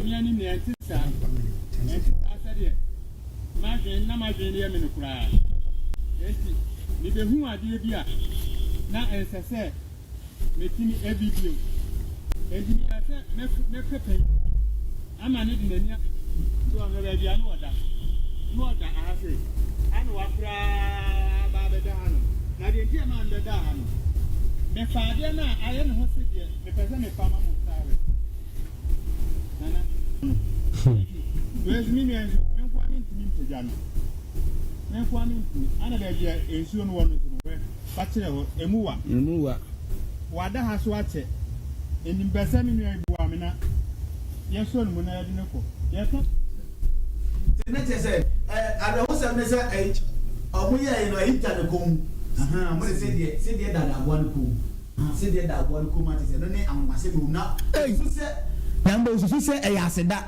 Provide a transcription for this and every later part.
Nyame anim na ɛnte saa. Ɛnte saa sɛdeɛ m'adwene na m'adwene yɛ me no koraa. Enti mebɛhuu adeɛ bi a na ɛnsɛ sɛ metumi abi bio. Enti meyɛɛ sɛ mɛpɛ panyin ama no de n'ani ato ɔhwɛ baabi a na ɔda. Na ɔda aha sei, ɛna waforo ara aba abɛda hanom. Na deɛ nti a ɛmaa no bɛdaa ha no, mefaa adeɛ no a ayɛ ne ho sedeɛ mepɛ sɛ mefa ma mo Cyrus. Nana. Enti, wei nso me nua nso, me nkoa mentumi mpagya no. Me nkoa mentumi. Ana baabi a nsuo no wɔ no nso no, hwɛ. Fa kyerɛ hɔ, emu wa. Emu wa. Wada ha so akyɛ. Enti mepɛ sɛ me nua yi boa me na yɛsɔ ne mu na yɛde no kɔ. Yɛka. Nti ne kyerɛ sɛ ɛ awerɛhosɛm ne sɛ ɛ ɔmo yɛɛe no ɛyi twa ne kɔn mu ahaa ɔmo de sedeɛ sedeɛ dada aboa no kɔn mu ahaa sedeɛ da aboa no kɔn mu a kyerɛ sɛ ɛno ne anwanwasɛm ɛwɔ mu na osusu sɛ na mbom osusu sɛ ɛyɛ aseda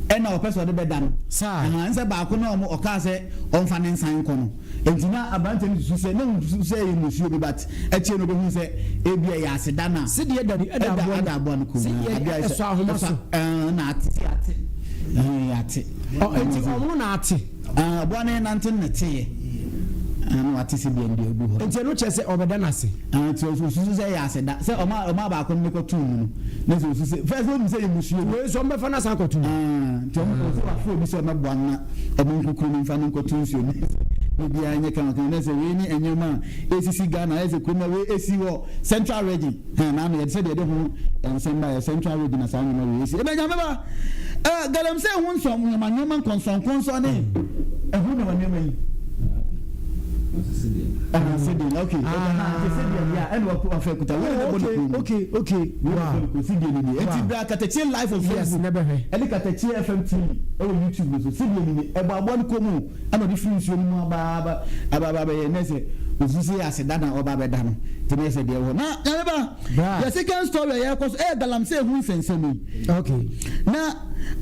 ɛna ɔpɛ sɛ ɔde bɛda no Saa. ahaa nsɛ baako no a ɔmo ɔkaa sɛ ɔnfa ne nsan nkɔ no. Enti na aberanteɛ no susu sɛ, na ɔnsusu sɛ ɛyɛ mmusuo bi but akyire no ɔbɛhunu sɛ ebia ɛyɛ aseda na Sedeɛ da ɛda ɛda aboa ada aboa no kɔn mu Sedeɛ adeɛ ayɛ sɛ ɛsɔ ahoma ɛsɔ so. ɛɛ na ate sɛ ate ɛɛ ate. Ɔ enti ɔno na ate. Ɛɛ aboa no nante no na ɛteeɛ ɛɛ na wate sɛ deɛ deɛ agu hɔ. Enti ɛno kyerɛ sɛ ɔbɛda no ase. Ɛɛ nti ɔsusu sɛ ɛyɛ aseda sɛ ɔma ɔma baako no de kɔtoo mu no na sɛ ɔsusu sɛ first ɔnim sɛ ɛyɛ mmusuo bi. Wei nso ɔmbɛfa no asan akɔto mu. Ɛɛ nti ɔmo ɔsɛ wafrɛ obi sɛ ɔmmɛboa no na Ɔmo nkukuru no mfa no nkɔto nsuo mu na biribiara nyɛ kamakama. Na sɛ wei ne nneɛma a esisi Ghana, ayɛ sɛ kurom na wei esi wɔ Central Region. Hɛn na ano yɛde sɛdeɛ yɛde ho nsɛm baeɛ, Central Region na saa nneɛma wei esi. Ɛna Nyame ba, eh, galamsey ho nsɔm nneɛma nneɛma nkɔnsɔnkɔnsɔn ne ɛho nneɛma nneɛma yi. Ɛhã sedeɛ, okay. Ɛhã sedeɛ deɛ a ɛna wafa kuta. Wei na ɛbɔ ne kɔn mu. Okay, okay. Wow. Sidie no nie. Enti bra Katakyie live on Facebook ɛne Katakyie FM TV ɛwɔ YouTube no so. Sidie no nie. Ɛbɔ aboa no kɔn mu ɛna ɔde firi nsuo no mu aba aba aba aba abɛyɛ nɛ sɛ osu sɛ ase da na ɔba abɛda no. Nti nɛ sɛ deɛ ɛwɔ hɔ. Na Nyame ba, yɛ second story a yɛrekɔ so ɛyɛ galamsey ho nsɛnsɛm yi. Okay. Na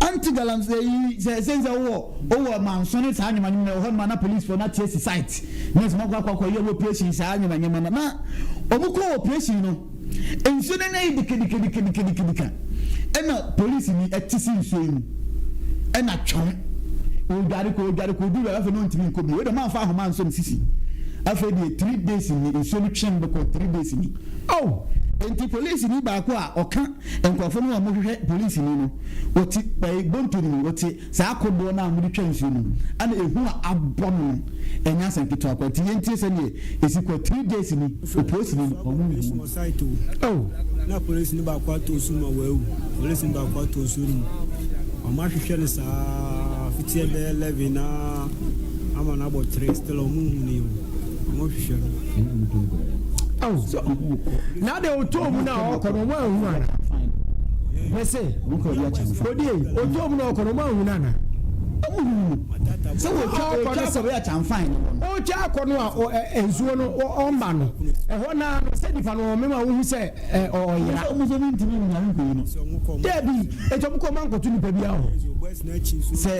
anti galamsey yi sɛ sɛ sɛ wowɔ wowɔ manso ne saa nneɛma nneɛma wɔ hɔ nom a na police foɔ no ate asi site na sɛ wɔakɔ akɔ akɔyɛ operation saa nneɛma nneɛma no na wɔn kɔ operation no. Nsuo no ani ayɛ dikadikadikadikadika ɛna polisini ɛte si nsuo yi mu ɛna twɔn ɔredware kɔ ɔredware kɔ ɔduru baabi afei na ɔntumi nkɔ bio wei deɛ ɔmanfa ahoma ansɔ ne sisi afei deɛ 3 days ni nsuo no twɛn bɛkɔ 3 days ni. Oh! Nti polisini baako a ɔka nkurɔfoɔ no a wɔhwehwɛ polisini no ɔte ɛɛ bonto no mu ɔte saa kodoɔ no a wɔde twa nsuo no ɛna ehu a abɔ no no ɛnyɛ asɛm ketewa koraa nti yɛntie sɛdeɛ esi kɔ 3 days ni opolisini no wɔn nhu no. Oh! Na polisini baako atɔ nsu ma wawu. Polisini baako atɔ nsuo no mu. Wɔn ahwehwɛ no saa fitiɛ bɛyɛ 11 na ama no abɔ 3 still wɔn nhu no yi o. Wɔn hwehwɛ no. Oh! So, na de ɔtɔɔ mu na ɔkɔ no ɔmo anhu ana? Mese, odie, ɔtɔɔ mu na ɔkɔ no ɔmo anhu no ana? Ɔmo hu no sɛ wɔtwa Ɔkɔ no ɔtwa sɛ akɔ bɛyɛ akyamfan no hɔ no. ɔtwa akɔ no a nsuo no ɔmba no ɛhɔ naa no sɛ nipa no ɔmema wohu sɛ ɔyera. Ɔmo nso ɔmo ntumi nyare nkɔyi no. Dabi, eti ɔmo kɔ ɔmo ankɔto nipa bi ahɔ. Sɛ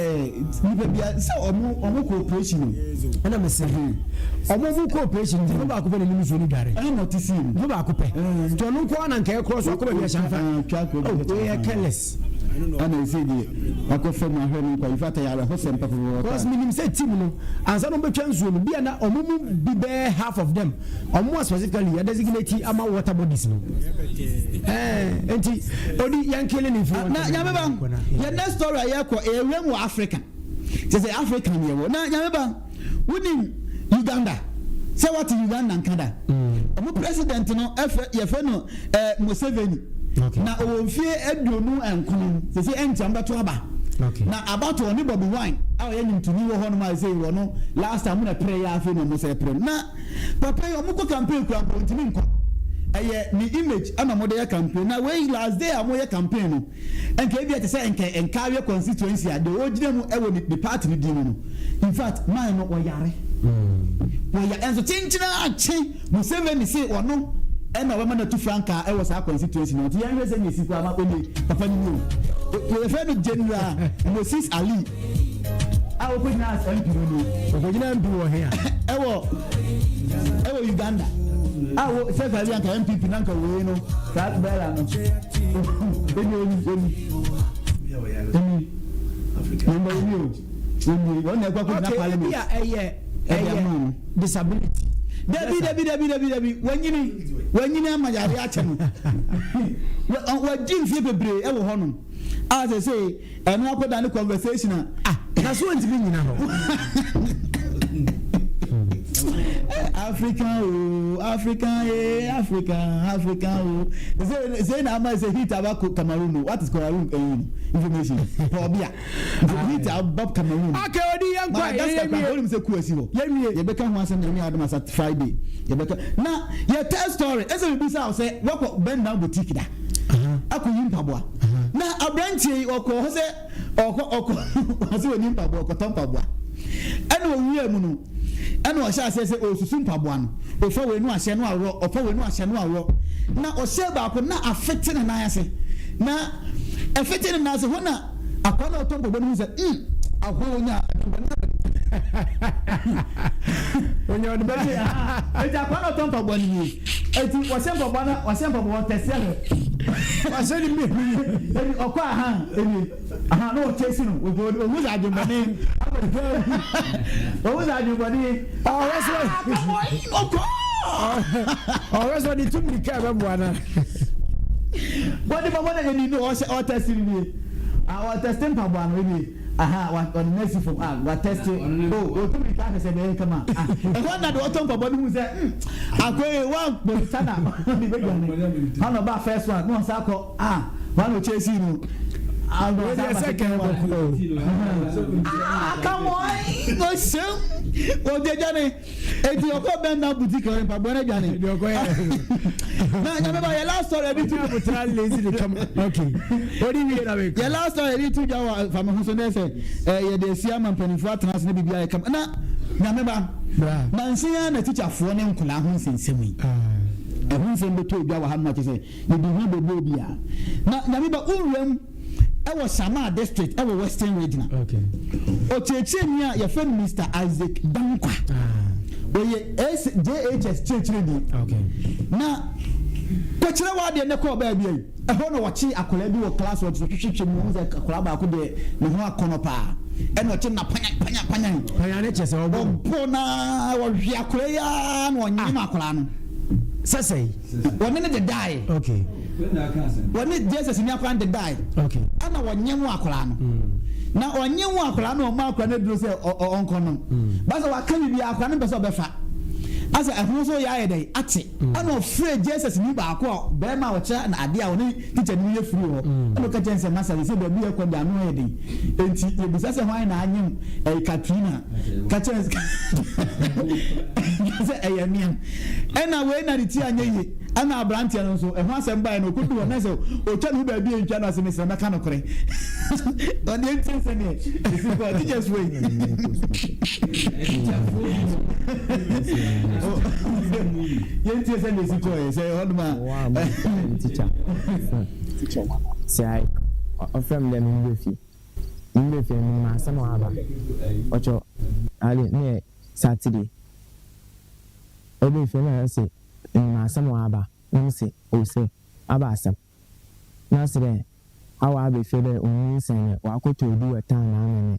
nipa bi sɛ ɔmo kɔ operation o. Ɛna mese ɔmo kɔ operation nti nipa baako pɛ na anim nsuo no dware. Ɛna ɔte sii mu. Nipa baako pɛ. Nti ɔno nko ara na nka ɛkorɔ so akɔ baabi ahyɛnfa. Twa akɔ Oh, baabi wei yɛ ahyɛnfa. careless. Ɛna ɛsɛ deɛ wakɔ fam ahwɛ no nkwa in fact ɛyɛ awerɛhosɛm pɛpɛpɛpɛ. Because menim sɛ team no ansa na ɔmbɛtwa nsuo no bia na ɔmo mu bi bɛyɛ half of them ɔmo a specifically yɛ designate ama water bodies no. Ɛɛ nti odi yɛn kele ne nfiri Na Nyame ba, yɛ next story a yɛkɔ ɛyɛ wura mu wɔ Africa. Kyerɛ sɛ Africa ne yɛwɔ. Na Nyame ba, wonim Uganda sɛ wate Uganda nka da. Ɔmo president no ɛfrɛ yɛfrɛ no Museveni. Na ɔwɔ mfie 29 sɛ ɛnkyɛ ɔmbɛto aba. Na abatoɔ ne Bobi Wine a ɔyɛ nnwomtoni wɔ hɔnom a sɛ wɔ no last time na pere yɛ afei na ɔmo sɛ pere no. Na papa yi ɔmo kɔ campaign kura mpo ntumi nkɔ. Ɛyɛ ne image ɛna ɔmo de yɛ campaign. Na wei last day a ɔmo yɛ campaign no nka ebi ɛte sɛ nka Nkawie constituency a deɛ ɔgyina mu ɛwɔ ne party no din mu no in fact man no ɔyare. Wɔya ɛnso kyenkyena akye Museveni se ɔno ɛna ɔbɛma no atu frankaa ɛwɔ saa constituency no nti yɛnhwɛ sɛ ne esi kɔ ama ɔne papa no ni o. Yɛfrɛ no General Moses Ali a ɔkɔgyina as MP no ni. Ɔkɔgyina MP wɔ he a? Ɛwɔ Uganda a wo sɛ saa bi anka NPP na nka wei no saa bɛɛla no ɛni ɛni ɛni ɛni. Nyame ba wɔnwie o, wɔnwie, wɔn na ɛkɔ akɔgyina Okay, parliament. ebi a ɛyɛ Ɛde ama ɛyɛ no. disability. Dabi dabi dabi dabi dabi, wanyini, wanyini ama yare akyɛ no. Wadi mfie bebree ɛwɔ hɔnom a sɛ sɛ ɛno akɔda ne conversation a. Ah, na so ntumi nyina hɔ. Africa o, Africa eh, Africa, Africa o. Say na ama say heat aba Cameroon o. What is Cameroon information? Pɔbia. Heat aba Cameroon. Okay, odi yɛn kɔ Madagascar yɛn kora wie. onim sɛ ku asi hɔ. Yɛn wie. Yɛbɛka ho asɛm Nyame adom asa Friday. Yɛbɛka. Na yɛ tell story. Ɛsɛ bibi sa sɛ wakɔ bend down boutique da. Akɔ yi mpaboa. Na aberanteɛ yi ɔkɔ hɔ sɛ ɔkɔ ɔsɛ oni mpaboa, ɔkɔtɔ mpaboa. Ɛna owie mu no, ɛna ɔhyɛ aseɛ sɛ ɔsusu mpaboa no. Ɔfa wei no ahyɛ no aworɔ, ɔfa wei no ahyɛ no aworɔ. Na ɔhyɛ baako na afete ne nan ase. Na ɛfete ne nan ase hɔ na akwa na ɔtɔ mpaboa no hu sɛ akwa onya Onya ɔde bɛ. Eti akwa na ɔtɔ mpaboa no nie. Eti wɔhyɛ mpaboa na wɔhyɛ mpaboa ɔtɛseɛ hwɛ. Wahyɛ ne mmienu. Eti ɔkɔ aha eni aha na ɔkyɛ si no ohu sɛ adwembɔne ohu sɛ adwembɔne. Ɔwɔ so. Ɔkɔ. Ɔwɔ so ɔde tu mirika ɛbɛboa na. Wɔde mpaboa na eni no ɔhyɛ ɔtɛsi no nie. Ah, ɔtɛsi mpaboa no eni aha wa ɔde n'asi fam ah watɛsi o otu mirika ahwɛ sɛ ɛbɛyɛ kama ah ɛhɔ na de ɔtɔ mpaboa no hu sɛ akoye wa bɔ sana ɔde bɛ dwane hɔn ɔba first one na ɔsa akɔ ah wɔn na ɔkyɛ si no ah na ɔsa aba second one ah come on ɔhyɛm ɔde dwane eti ɔkɔ bɛn na boutique ɔde mpaboa no dwane na Nyame ba yɛ last story ɛde tu Abotire lazy de kama. Okay. Odi wie na wei. Yɛ last story ɛde tu dwa wɔ fami ho so ne sɛ yɛde esi ama mpanimfoɔ atena ase ne biribi ayɛ kama. Na Nyame ba, nansi ya na tikyafoɔ ne nkwadaa ho nsɛnsɛm yi ɛho nsɛm bɛtɔ edwa wɔ ha no akyɛ sɛ yɛde ho bɛbɔ obi a. Na Nyame ba, wowuram ɛwɔ Shama District ɛwɔ Western Region, ɔkyerɛkyerɛni a yɛfrɛ no Mr Isaac Dankwa, ɔyɛ JHS kyerɛkyerɛni. Na kɔkyerɛ w'adeɛ ne kɔɔ baabi ayi ɛhɔ na wɔkye akwadaa bi wɔ class, wɔte hwehwehwɛ mu, wɔn sɛ akwadaa baako deɛ ne ho akɔnɔ paa, ɛna ɔkye na panyan panyan panyan. Panyan ne kyɛ sɛ ɔbɔ. Ɔbɔ na wɔhwe akwadaa yi ara na ɔnyem akwadaa no. Sɛsɛyi. Wɔne ne dedae. Wɔne Jesus ni akwadaa no dedae. Ɛna wɔnyem akwadaa no na ɔnyem akwadaa no, ɔma akwadaa no aduro sɛ ɔnkɔ nom basa waka biribi, akwadaa no mpɛ sɛ ɔbɛfa asɛ ɛho nso yɛ ayɛ dɛ ate. Ɛna ɔfrɛ Jesus ni baako a bɛrima a ɔkyerɛ na adeɛ a ɔne teacher no yɛ firi hɔ, ɛna ɔka kyerɛ sɛ masa sɛ baabi yɛ kɔ de ano yɛ den, enti yɛbusa sɛ hwan na anyem ɛyɛ Katrina, ka kyerɛ sɛ ɛyɛ mmea. Ɛna wei na ne ti anyɛ yie. Ɛna aberanteɛ no nso ɛho asɛm baeɛ no, ɔkɔdu hɔ na sɛ ɔtwa ne ho baabi a ntwa no ase, mesrɛ mɛka nokorɛ ɔdeɛ ntie sɛdeɛ ɛsi kɔ teachers wei. Yɛntie sɛdeɛ ɛsi kɔɛ sɛ hɔnom a. Teacher sɛ ɔfrɛ me dɛ membrɛ fie, membrɛ fie no, menim asɛm a ɔaba. Ɔkyɛ ade ne yɛ Saturday ɔbɛ fie na ɔse menim asɛm a ɔaba, na mese o sɛ aba asɛm, na ɔse dɛ hawa aba fie dɛ onyinsɛn dɛ ɔakɔtɔ edu wɔ town na ama me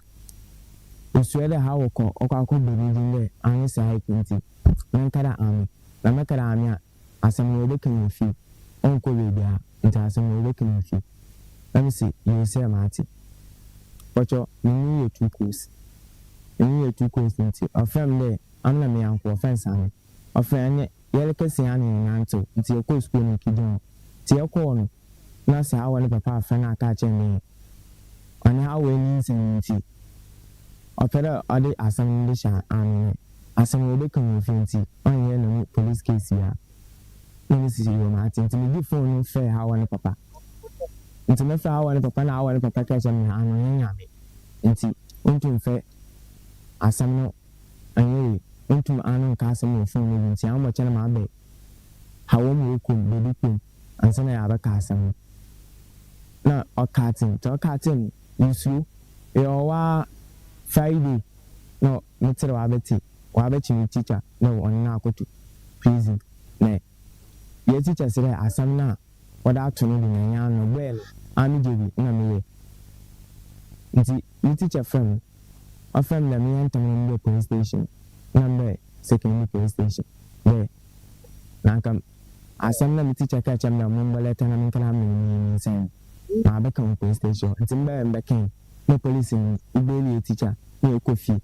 osua dɛ hawa kɔ ɔkɔ akɔbɔ ne dzin dɛ ame saa ntsi menka dɛ ame, na mɛka dɛ ame a asɛm no wɔbɛka no wɔ fie, ɔnnkɔ beebiara, ntsi asɛm no wɔbɛka no wɔ fie. Na mese, Yoo sɛ matse. Bɔkyɔ, m'enyi yɛ too close. M'enyi yɛ too close ntsi, ɔfrɛɛ me dɛ ame na me nyɛnko, wɔfrɛ no Sammy. Ɔfrɛɛ me, yɛrekɛse ara na yɛnantsew, ntsi yɛkɔɔ skuul no yekegyina hɔ. Ntsi yɛkɔɔ no, na sɛ awɔ ne papa afrɛ no aka akyerɛ no dɛ ɔnye awɔ enyinsɛn ntsi, ɔpɛ dɛ ɔdze asɛm no de hyɛ ano no, asɛm no wɔbɛka wɔ fie ntsi ɔnnyɛ no ho police case biara. Nna mesi yoo matse, ntsi megye phone no frɛɛ Hawa ne papa. Ntsi mefrɛɛ Hawa ne papa na Hawa ne papa kaa kyerɛɛ me dɛ ano ɔnnyɛ Nyame ntsi onntum mfrɛ asɛm no annyɛ yie, onntum ano nnka asɛm wɔ phone no do ntsi ammbɔkyɛ na mabɛ Hawa mu wɔ kurom, beebi kurom ansa na yɛabɛka asɛm no. Nna ɔkaa tse ntsi ɔkaa tse no Nsuo, yɛ ɔwɔ ara Friday na me tsere ɔabɛtse, ɔabɛkye me teacher na ɔnye no akɔto prison na yɛ teacher se dɛ asɛm no a wɔdze ato no do no nnyɛ ano, bɔɛ no a megye bi na meyɛ. Ntsi me teacher frɛ me, ɔfrɛ me dɛ menyɛ ntsɛm na mbra police station na mbrɛ Sekondi police station dɛ na anka asɛm no a me teacher kaa kyerɛ me dɛ mombɔ letter na menkɛda ama no me nsa no mabɛka wɔ police station hɔ. Ntsi mebae mebɛkae na police no obeelie teacher na yɛkɔ fie.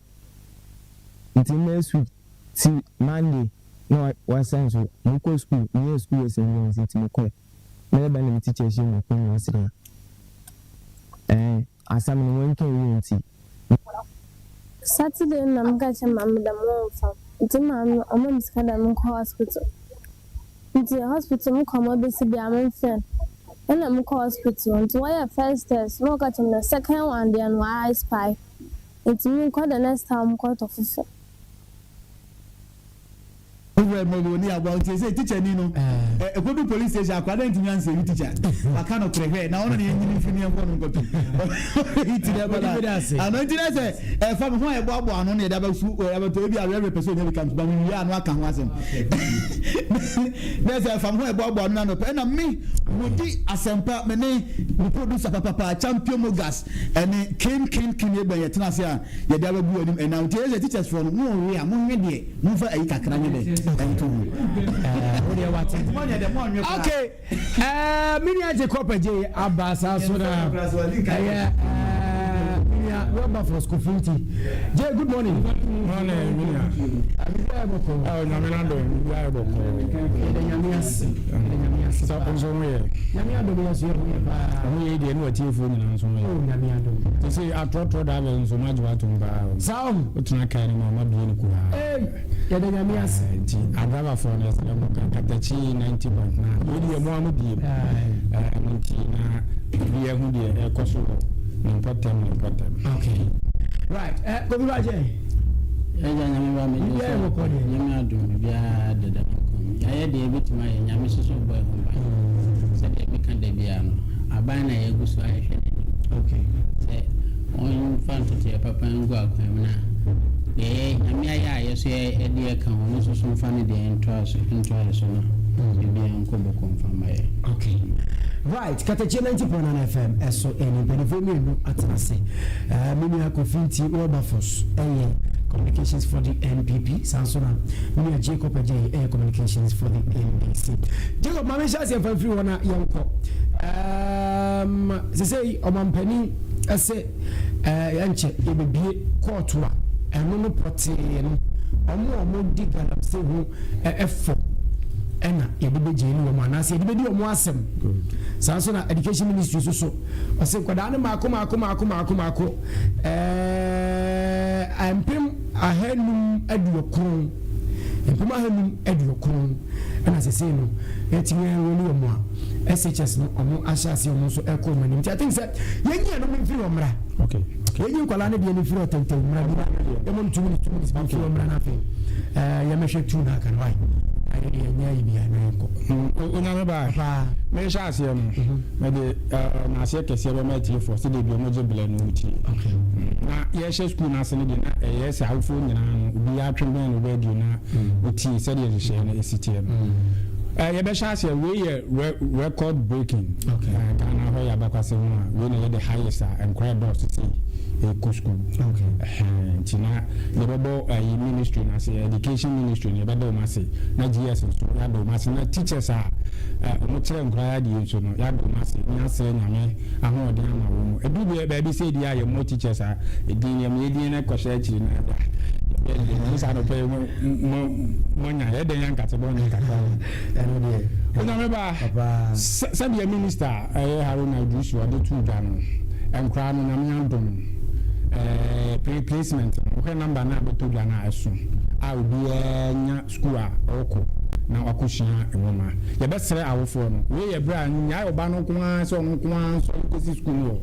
Ntsi next week tsi Monday na wɔsan so mokɔ school, mennyɛɛ school wɔ St John's ntsi mokɔe. Mereba na me teacher hyia me wɔ kwan mu na ɔse dɛ ɛɛn asɛm no wɔnnka ewie ntsi. Saturday no na meka kyerɛ maame dɛ wɔmmfa me ntsi maame no ɔmaa me sika dɛ monkɔ hospital ntsi hospital mokɔ a ma obesi biara memfrɛ no nna mokɔ hospital ntsi wɔyɛɛ first test na wɔka kyerɛ me dɛ second one deɛ no ɔa expire ntsi monkɔ the next time monkɔtɔ fofor. Wofrɛ no mɔbɔ ni aboa nti sɛ teacher ni no ɛkɔdu police station akwadaa no ntumi ansɛvi teacher waka no korɛ hwɛ na ɔno ne yɛnyini mfiri ne yɛnkɔ no nkɔto nti na ɛbɔ na ano nti na sɛ ɛfa me ho a yɛboaboa ano na yɛde abɛsu abɛtɔ ebi awerɛwerɛ pɛ sɛ ɔnya bi ka nso ba mewie ano aka ho asɛm na sɛ ɛfa me ho a yɛboaboa ano na anɔpɛ ɛna me modi asɛmpa me ne me producer papapa champion mogas ɛne kin kin kin ebɛn yɛtena ase a yɛde abɛgu anim ɛna nti ɛyɛ sɛ teachers foɔ no mo we a monwe deɛ Momfa ayi kakra nyɛ dɛ nto ho. Wo deɛ wate. Okay, me nua Jacob Adjei aba saa so na ɛyɛ me nua Wilberforce Kofi nti. Jay, good morning. Morning, me nua. Biribi ayɛ bɔkɔɔ. Oh, nyame na dɔ, biribi ayɛ bɔkɔɔ. Yɛda nyame ase. Yɛda nyame ase. Sɛ nso ho yɛ. Nyame adom yɛ so yɛ ho yɛ paa. Ho yɛ deɛ ne watiefoɔ nyinaa nso ho yɛ. Oh, nyame adom. Te sɛ atorɔtorɔ drivers nso mo agye watom paa. Saa o. Wotena kaa no mu a ɔma bie no kuhaa. Ei! Yɛda Nyame ase. Nti adrabafoɔ no yɛsrɛ mo ka Katakyi 90.9 wei deɛ mo ara mo biem. Ɛno nti na obi ahu deɛ ɛrekɔ so wɔ ne mpɔtam ne mpɔtam. Okay. Right. Eh, Kofi Bakyɛ. Ɛgya Nyame ba me gye sɛ Nyame adom biribiara deda ne kɔn mu. Yɛayɛ deɛ yɛbɛtumi ayɛ Nyame nso so bɔ yɛn ho ban. Sɛdeɛ meka da biara no aban na yɛgu so ayɛhwɛ n'anim. Okay. Sɛ Ɔmfa ntotoeɛ papa ngu akwan mu na deɛ yɛ Nyame ayɛ a yɛ so yɛ de yɛ ka ho no nso so mfa ne deɛ ntoa so ntoa yɛ so na biribiara nkɔ bɔkɔɔ mfa mma yɛ. Okay. Right, Katakyie 90.9 FM ɛso ɛni mpanimfoɔ mmienu atena ase. Me nua Kofi Nti Wilberforce ɛyɛ communications for the NPP, saa nso na me nua Jacob Adjei ɛyɛ communications for the NDC. Jacob, maame nhyɛ aseɛ mfa mfiri hɔ na yɛnkɔ. Um, sesei ɔmampanin ɛsɛ ɛnkyɛ yɛbɛbie kɔɔto a ɛno no pɔtee no wɔn a wɔdi galamsey ho ɛfɔ ɛna yɛde bɛgye ne wɔn anaasɛ yɛde bɛdi wɔn asɛm. Saa nso na education ministry nso so ɔsɛ nkwadaa no maako maako maako maako maako ɛɛ 590 590 ɛna sesei no yɛtumi enroll wɔn a SHS no wɔn ahyɛ aseɛ wɔn nso ɛkɔ wɔn anim nti I think sɛ yɛnyi ɛno no mfiri wɔn mmra. Okay. Yɛnyi nkwadaa no deɛ no mfiri ɔtɛntɛn mmra bi na yɛmɔ no 2 minutes 2 minutes bi mfiri wɔn mmra na afei ɛɛ yɛmɛhwɛ tu na aka no wae ayɛ deɛ ɛnyɛ ayi bi a na yɛnkɔ. Onyame ba mehyɛ aseɛ no mede n'aseɛ kɛseɛ bɛma atiefoɔ sɛdeɛ bi ɔmo gye blɛ no tie na yɛhyɛ sukuu no ase no deɛ na ɛyɛ sɛ awofoɔ nyinaa no obiara twe bɛn no radio na otie sɛdeɛ nhyehyɛeɛ no ɛsi teɛ no. Yɛbɛhyɛ aseɛ, wei yɛ record breaking. Ghana hɔ yɛ abakwasɛm mu a, wei na ɛyɛ the highest a nkwadaa ɛdɔɔso sei ɛkɔ sukuu. Nti na yɛbɛbɔ ɛyi ministry no ase, education ministry no yɛbɛda wɔn ase, na GS nso yɛada wɔn ase, na teachers a wɔn kyerɛ nkwadaa adeɛ nso no yɛada wɔn ase, ne asrɛ Nyame ahoɔden ama wɔn. Ɛduru baabi baabi sɛ ɛdi a yɛmmɔ teachers a ɛdin yɛn yɛdin no kɔhyɛ akyiri na ɛda. Yɛbɛyɛ saa nɔpɛ yi mo mo moanya yɛ dɛn ankate bɔne kakra wɔ ɛno deɛ. Onyame ba, sɛdeɛ minister a ɛyɛ Haruna Iddrisu ɔde too dwa no, nkoraa no Nyame adom ɛɛ pre placement no, wohwɛ number no a bɛtɔ dwa no a ɛso a obiara nya school a ɔrekɔ na wakɔsua nwoma. Yɛbɛsrɛ awofoɔ no, wei yɛ berɛ a nnyae ɔba no nko ara sɛ ɔno nko ara nsɔre nkɔsi school mu hɔ.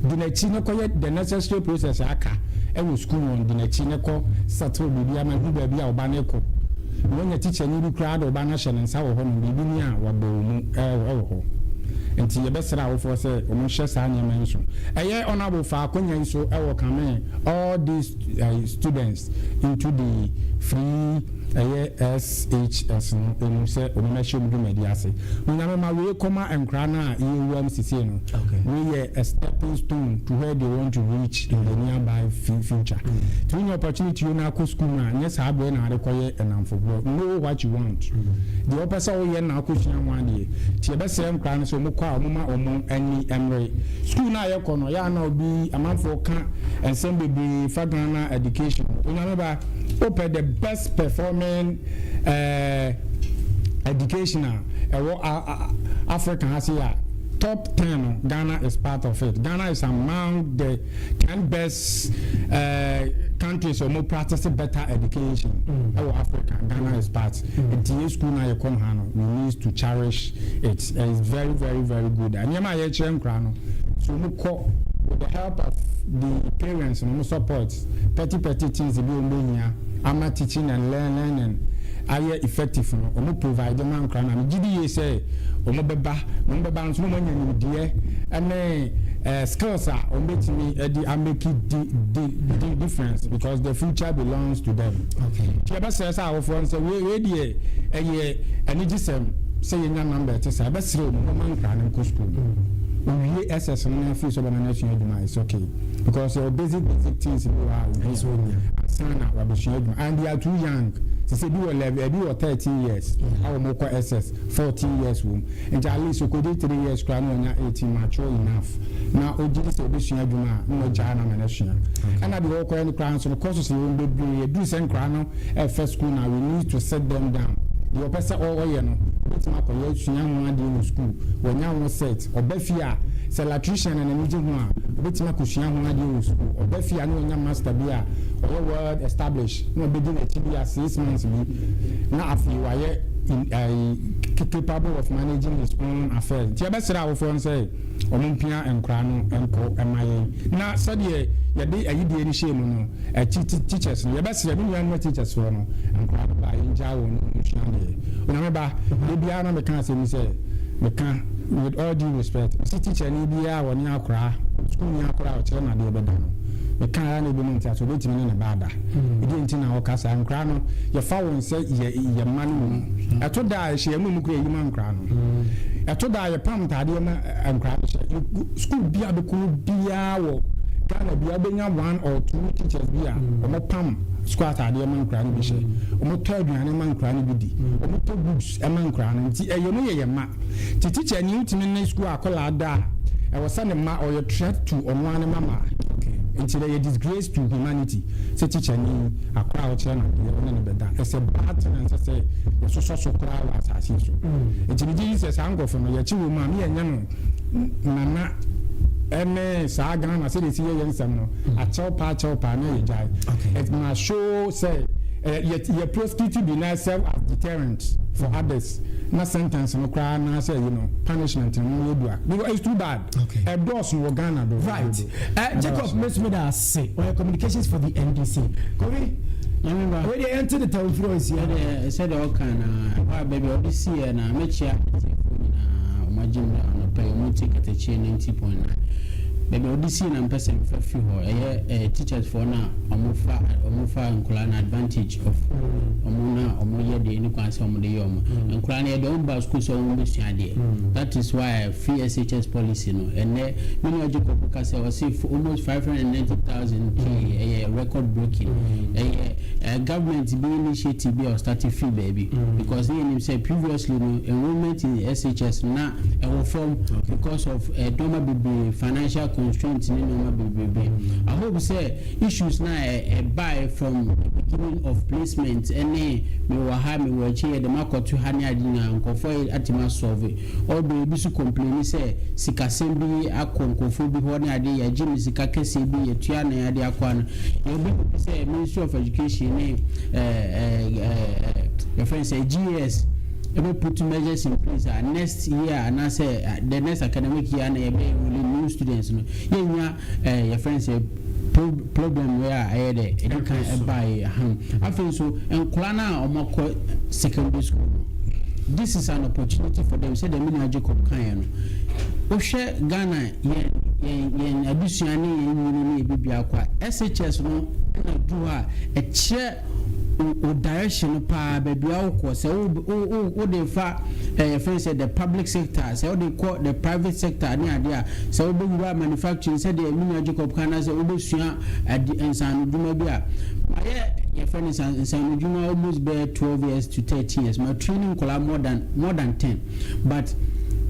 Di n'akyi na kɔyɛ the necessary process a aka wɔ school mu hɔ no, di n'akyi na kɔ settle biribi ama ɛduru baabi a ɔba no rekɔ na wanya tikyani bi koraa de ɔba no ahyɛ ne nsa wɔ hɔnom, biribi ni a wabɔ wo mu wɔ hɔ. Nti yɛbɛsrɛ awofoɔ sɛ wɔnhyɛ saa nneɛma yi nso. Ɛyɛ Honourable fa akwanya yi so wɔ kame all these students into the free. ɛyɛ SHS no mu sɛ wɔn mmɛhyɛ wɔn dwumadi ase. Onyame ma wei kɔma nkwadaa no a yɛwura mu seesei no. Wei yɛ a stepping stone to where they want to reach in the nearby future. Nti wonya opportunity wei na akɔ school mu a, nyɛ saa berɛ na wode kɔyɛ nnamfofoɔ. Know what you want. Deɛ wopɛ sɛ woyɛ na akɔsua ho adeɛ. Nti yɛbɛsrɛ nkwadaa no sɛ wɔkɔ a wɔmma wɔn ani mmere. School no a yɛkɔ no, ɛyɛ a na obi, amanfoɔ ka nsɛm bebree fa Ghana education ho. Onyame ba, wopɛ the best performing eh, education a ɛwɔ Africa ha sei a, top 10 no, Ghana is part of it. Ghana is among the 10 best countries a wɔn practice better education ɛwɔ Africa. Ghana is part. Nti yɛ school na yɛkɔ no ha no, we need to cherish it. It's very, very, very good. Nneɛma a yɛkyerɛ nkora no, so wɔn kɔ with the help of the parents no, wɔn support, petty petty things bi wɔn bɛhia ama teaching and learning ayɛ effective no, wɔn provide ma nkora no a, megye di yie sɛ wɔn bɛba nso na wɔn anya nimdeɛ ɛne skills a wɔn bɛtumi ɛde amake di difference because the future belongs to them. Tí yɛbɛsrɛ sɛ awofoɔ no sɛ wei deɛ, ɛyɛ anigyesɛm sɛ yɛnya number ɛte sɛ ɛbɛsrɛ wɔn wɔn nkora no nkɔ school mu. Owie SS no na afei sɛ ɔbɛma no asua adwuma, it's okay, because your basic basic things bi wɔ ha a ohia ansa na wabɛsua adwuma, and they are too young. Sɛ ebi wɔ level, ebi wɔ 13 years a wɔn kɔ SS, 14 years wɔm, nti at least okodi 3 years koraa na ɔnya 18, mature enough na ogyi di sɛ obɛsua adwuma a, na ɔgyaa na ama no asua. Ɛna deɛ ɔkɔɛ no koraa nso no, courses yɛ wɔn bebree. Edu sɛ nkora no ɛfɛ school na we need to sit them down. Deɛ ɔpɛ sɛ ɔyɛ no, obɛtumi akɔyɛ sua ho adeɛ wɔ school, wɔnya ho set. Ɔbɛ fie a, sɛ electrician na n'ani gye ho a, obɛtumi akɔsua ho adeɛ wɔ school. Ɔbɛ fie a, na ɔnya master bi a ɔyɛ well established na ɔbɛdi n'akyi bi a 6 months bi na afei wayɛ capable of managing his own affairs. Nti yɛbɛsrɛ awofoɔ no sɛ ɔmo mpia nkora no nkɔ ɛma yɛn, na sɛdeɛ yɛde ayidie no hyɛ mu no, ɛti teachers no, yɛbɛsrɛ me nuanom teachers foɔ no, nkora no ba, yɛngyaa wɔn no nsua deɛ. Onyame ba, ebiara na meka asɛm sɛ meka with all due respect, si teacher ni biara a wɔne akora, school ni akora a ɔkyerɛ no adeɛ bɛda no, meka ara na ebi mu nti ase obetumi ne ne ba ada. Ebi nti na ɔka saa nkora no, yɛfa wɔn sɛ yɛ mma no mu. Ɛto da a ɛhyɛ mu kura eyi ma nkora no, ɛto da a yɛpam ntaadeɛ ma nkora no hyɛ. School bi a bɛkɔ biara wɔ Ghana bi a, wobɛnya one or two teachers bi a wɔn pam school ataadeɛ ma nkora no bi hyɛ, wɔn tɔ aduane ma nkora no bi di, wɔn tɔ books ma nkora no. Nti ɛyɛ mu yɛ ma ti teacher ni wotumi ne school akɔlaa da a, ɛwɔ sɛ ne ma ɔyɛ threat to ɔno ara ne mama. Nti ɛyɛ disgrace to humanity sɛ teacher ni akora a ɔkyerɛ no adeɛ, ɔne ne bɛda. Ɛsɛ bad thing sɛ yɛsosɔ so koraa wɔ asase so. Nti ne gye yi sɛ saa nkɔfo no yɛkyi wɔ mu a, ne yɛnyɛ no nana ɛne saa Ghana sɛdeɛ esi yɛyɛ nsɛm no, akyɛw paa, akyɛw paa na yɛ gyae. It must show sɛ yɛ prosecute bi na serve as deterrent for others, na sentence no koraa na sɛ punishment no yɛ dua because it's too bad. Ɛdɔɔso wɔ Ghana do. Right, Jacob mesomeda ase, ɔyɛ communications for the NDC. Kofi, wei deɛ yɛnte ne tawfiri ɔnsia. Sɛdeɛ ɔka na ɛhɔ a baabi a ɔde siiɛ na mɛkyia atiefoɔ nyinaa ɔmo agye mmerɛ anɔpa yi ɔmo tie Katakyie 90.9. Baabi a ɔde sii na mpɛ sɛ mfa firi hɔ ɛyɛ teachers foɔ no a ɔmo fa nkɔlaa no advantage of ɔmo na ɔmo yɛ deɛ ne kwan sɛ ɔmo de yɛ ɔmo nkɔlaa no. Yɛde ɔmo ba school sɛ ɔmo bɛsua adeɛ. That is why free SHS policy no, ɛnɛ me nua Jacob ka sɛ ɔsi almost 590,000 k, ɛyɛ record breaking. Ɛyɛ government bi initiative bi a ɔstart free baabi because ne yɛnim sɛ previously no, enrollment in SHS na ɛwɔ fam because of nneɛma bebree, financial constraints ne nneɛma bebree. I hope sɛ issues na ɛbae from the beginning of placement ɛne mewɔ ha, mewɔ akyi, yɛde makɔto ha ne ade nyinaa, nkɔfoɔ yi atumi asolve. Although ebi so complain sɛ sikasɛm bi akɔ nkɔfoɔ bi hɔ ne ade, yɛgye me sika kɛseɛ bi yɛtua na yɛde akɔ ano. Yɛbi sɛ Ministry of Education ne yɛfrɛ sɛ GES ɛbɛ put measures in place a next year anaasɛ the next academic year na yɛbɛ enroll new students no, yɛnya yɛfrɛ sɛ problem wei a ɛyɛ dɛ ɛdi kan ɛbaeɛ ha. Afei nso nkwadaa no a wɔakɔ secondary school no, this is an opportunity for them. Sɛ dɛm nua Jacob kan no, wohwɛ Ghana yɛn adesua ne yɛn nyini ne yɛ bibi akɔ a, SHS no ɛna du hɔ a ɛkyerɛ. Wo direction no paa, baabi a wokɔ, sɛ wo wo wode fa yɛfrɛ sɛ the public sector, sɛ wode kɔ the private sector ne adeɛ a, sɛ wobɛwura manufacturing sɛdeɛ me nua Jacob ka na sɛ wobɛsua ade nsaanodwuma bi a, mayɛ yɛfrɛ no nsaanodwuma almost bɛyɛ 12 years to 13 years. Ma training nkɔlaa more than 10, but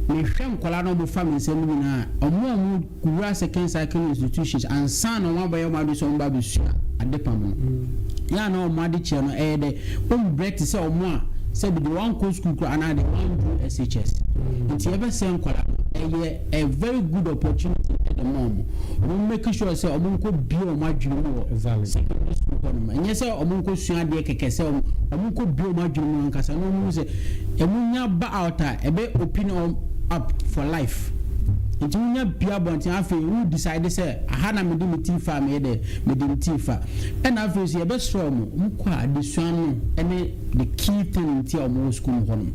mehwɛ nkɔlaa na ɔmo fa me nsɛm nyinaa, ɔmo a ɔmo wura second cycle institutions ansa na ɔmo abɛyɛ ɔmo ade sɛ ɔmo ba abɛsua adepam no yɛa na ɔmo ade kyerɛ no ɛyɛ dɛ ɔmo te sɛ ɔmo a sɛbi de wankɔ school kora anaa de wandu SHS. Nti yɛbɛsɛ nkɔlaa no, ɛyɛ a very good opportunity ɛde ma ɔmo. Ɔmo make sure sɛ ɔmo nkɔ bie ɔmo adwene mu wɔ secondary school hɔ nom. Ɛnyɛ sɛ ɔmo nkɔ sua adeɛ kɛkɛ, sɛ ɔmo nkɔ bie ɔmo adwene mu ankasa na ɔmo sɛ ɛmo nya ba out a, ɛbɛ open ɔmo up for life. Nti wonya pia abɔnten, afei wo decide sɛ aha na mede me tii fa, meyɛ dɛ mede me tii fa. Ɛna afei so yɛbɛsrɛ ɔmo, ɔmo kɔ a, adesua no ɛne the key thing. Nti a ɔmo wɔ school mu hɔ nom,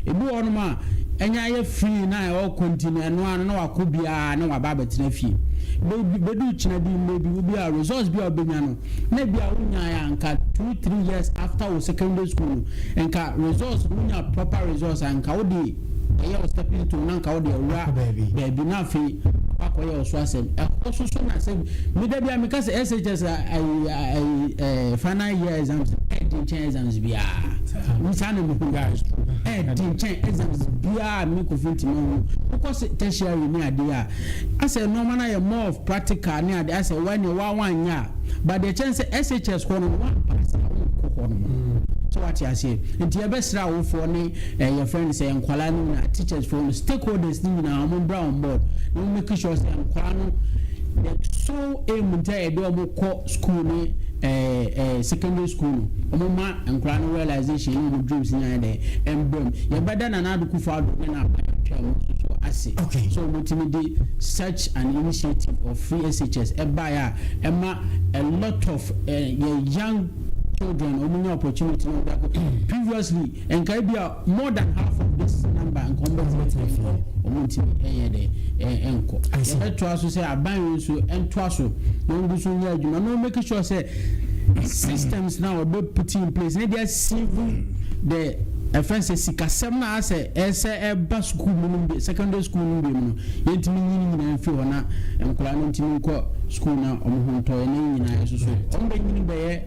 ebi wɔ hɔnom a ɛnyɛ ayɛ free na ɛwɔ continue ɛno ano na wakɔ biara na waba abɛtena fie. Bɛdu kyina bi mmerɛ bi obi a results bi a ɔbɛnya no na bi a wonya yɛ anka 2, 3 years after wo secondary school no, nka results wonya proper results a, nka wode ɛyɛ wo stepping stone na nka wode awura baabi na afei akɔyɛ ɔso asɛm ɛhɔ so so. Na sɛ meda bi a meka sɛ SHS ayi ayi final year exams ɛdi nkyɛn exams biara saa na mehu ɛdi nkyɛn exams biara. Mi Kofi ntoma hu wokɔ tertiary ne adeɛ a, asɛ nneɛma no ayɛ more of practical ne adeɛ, asɛ wɔn wa wanyɛ a, but deɛ kyɛn sɛ SHS hɔ no wɔn pass a wɔnkɔ hɔ no so, wate aseɛ? Nti yɛbɛsrɛ awofoɔ ne yɛfrɛ no sɛ nkwalaa no nyinaa, teachers foɔ no, stakeholders no nyinaa, wɔn mbra on board na wɔn make sure sɛ nkwalaa no, the sole aim nti a yɛde wɔn kɔ school ne ɛɛ ɛɛ secondary school no, wɔn ma nkwalaa no realization ne wɔn dreams nyinaa dɛ ɛmbrɛm. Yɛbɛda Nana Addo Akufo Addo ne n'aban atwa mu nso ase so wɔn ti de such an initiative of free SHS ɛbaeɛ a ɛma a lot of yɛ young children wɔn nya opportunity na wɔde akɔ. Previously, nkae bi a more than half of this number nka wɔn bɛ tena fie, wɔn ntumi ɛyɛ dɛ ɛnkɔ. Yɛbɛtoa so sɛ aban yi nso ɛntoa so na wɔn gu so nyɛ adwuma na wɔn make sure sɛ systems na wɔbɛ put in place ne deɛ civil the ɛfɛn sɛ sikasɛm na asɛ ɛsɛ ɛba school mu no bi, secondary school no bi mu no, yɛntumi nyini nyinaa mfiri hɔ na nkwadaa no ntumi nkɔ school na ɔmo ho ntɔ. Yɛn nyinaa ɛso so ɔmo bɛ nyini bɛyɛ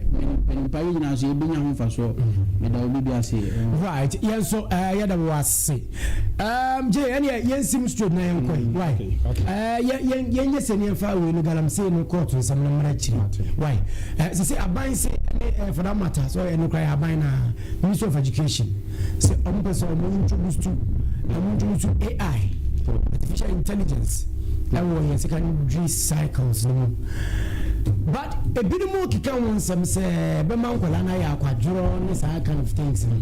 mpanimpa, yɛ nyinaa so yɛbɛnya ho mfasoɔ. Meda obi bi ase. Right, yɛn nso yɛda wɔ ase gye ɛne yɛnsim straight na yɛnkɔ yi why yɛn yɛnyɛ sɛ ne yɛmfa wei no galamsey no kɔɔto nsɛm no mmara akyiri why sɛ aban sɛ ɛne for that matter so ɛno kora yɛ aban na Ministry of Education sɛ ɔmo pɛ sɛ ɔmo introduce AI, artificial intelligence, ɛwɔ yɛn secondary cycles no mu, but ebinom keka wɔn nsɛm sɛ bɛma nkwadaa no ayɛ akwadworɔ ne saa kind of things no.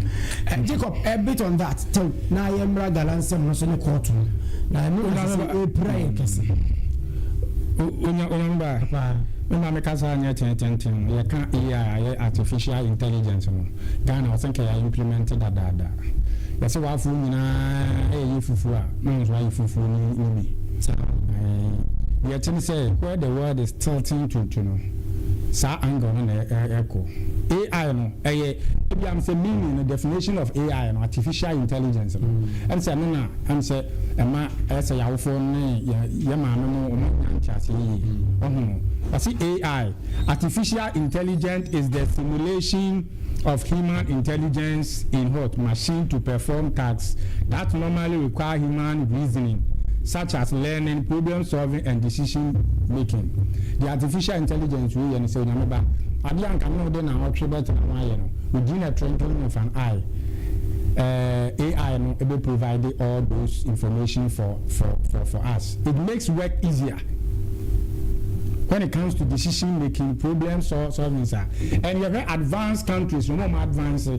Jacob, a bit on that tew na yɛmmra gala nsɛm no so ne kɔɔto no na ɛno na sɛ ɛpira yɛ kɛse. Onya onyamba me ma meka saa nyɛ tententen no. Yɛka AI, yɛ artificial intelligence no, Ghana ɔsɛ nka yɛ implement dadaada. Yɛsɛ w'afoɔ nyinaa ɛyɛ fufuo a na nso ayɛ fufuo no bi. Deɛ ɛte ne sɛ where the world is tilting to no, saa angle no na ɛkɔ. AI no ɛyɛ ebi am sɛ meaning no, definition of AI no, artificial intelligence no, ɛn sɛ ɛno na ɛn sɛ ɛma ɛyɛ sɛ yawofoɔ ne yɛ maame no ɔmo nya nkyɛnse yie. Ɔho ɔsi AI, artificial intelligence, is the simulation of human intelligence in what machine to perform tasks that normally require human reasoning, such as learning, problem solving and decision making. The artificial intelligence wey yɛ no sɛ Onyame ba adeɛ anka ne wode na ɔtwe bɛtena ho ayɛ no, within a twinkling of an eye, AI no ebe provide all those information for us. It makes work easier when it comes to decision making, problem solving sir. And yɛhwɛ advanced countries no, wɔn advanced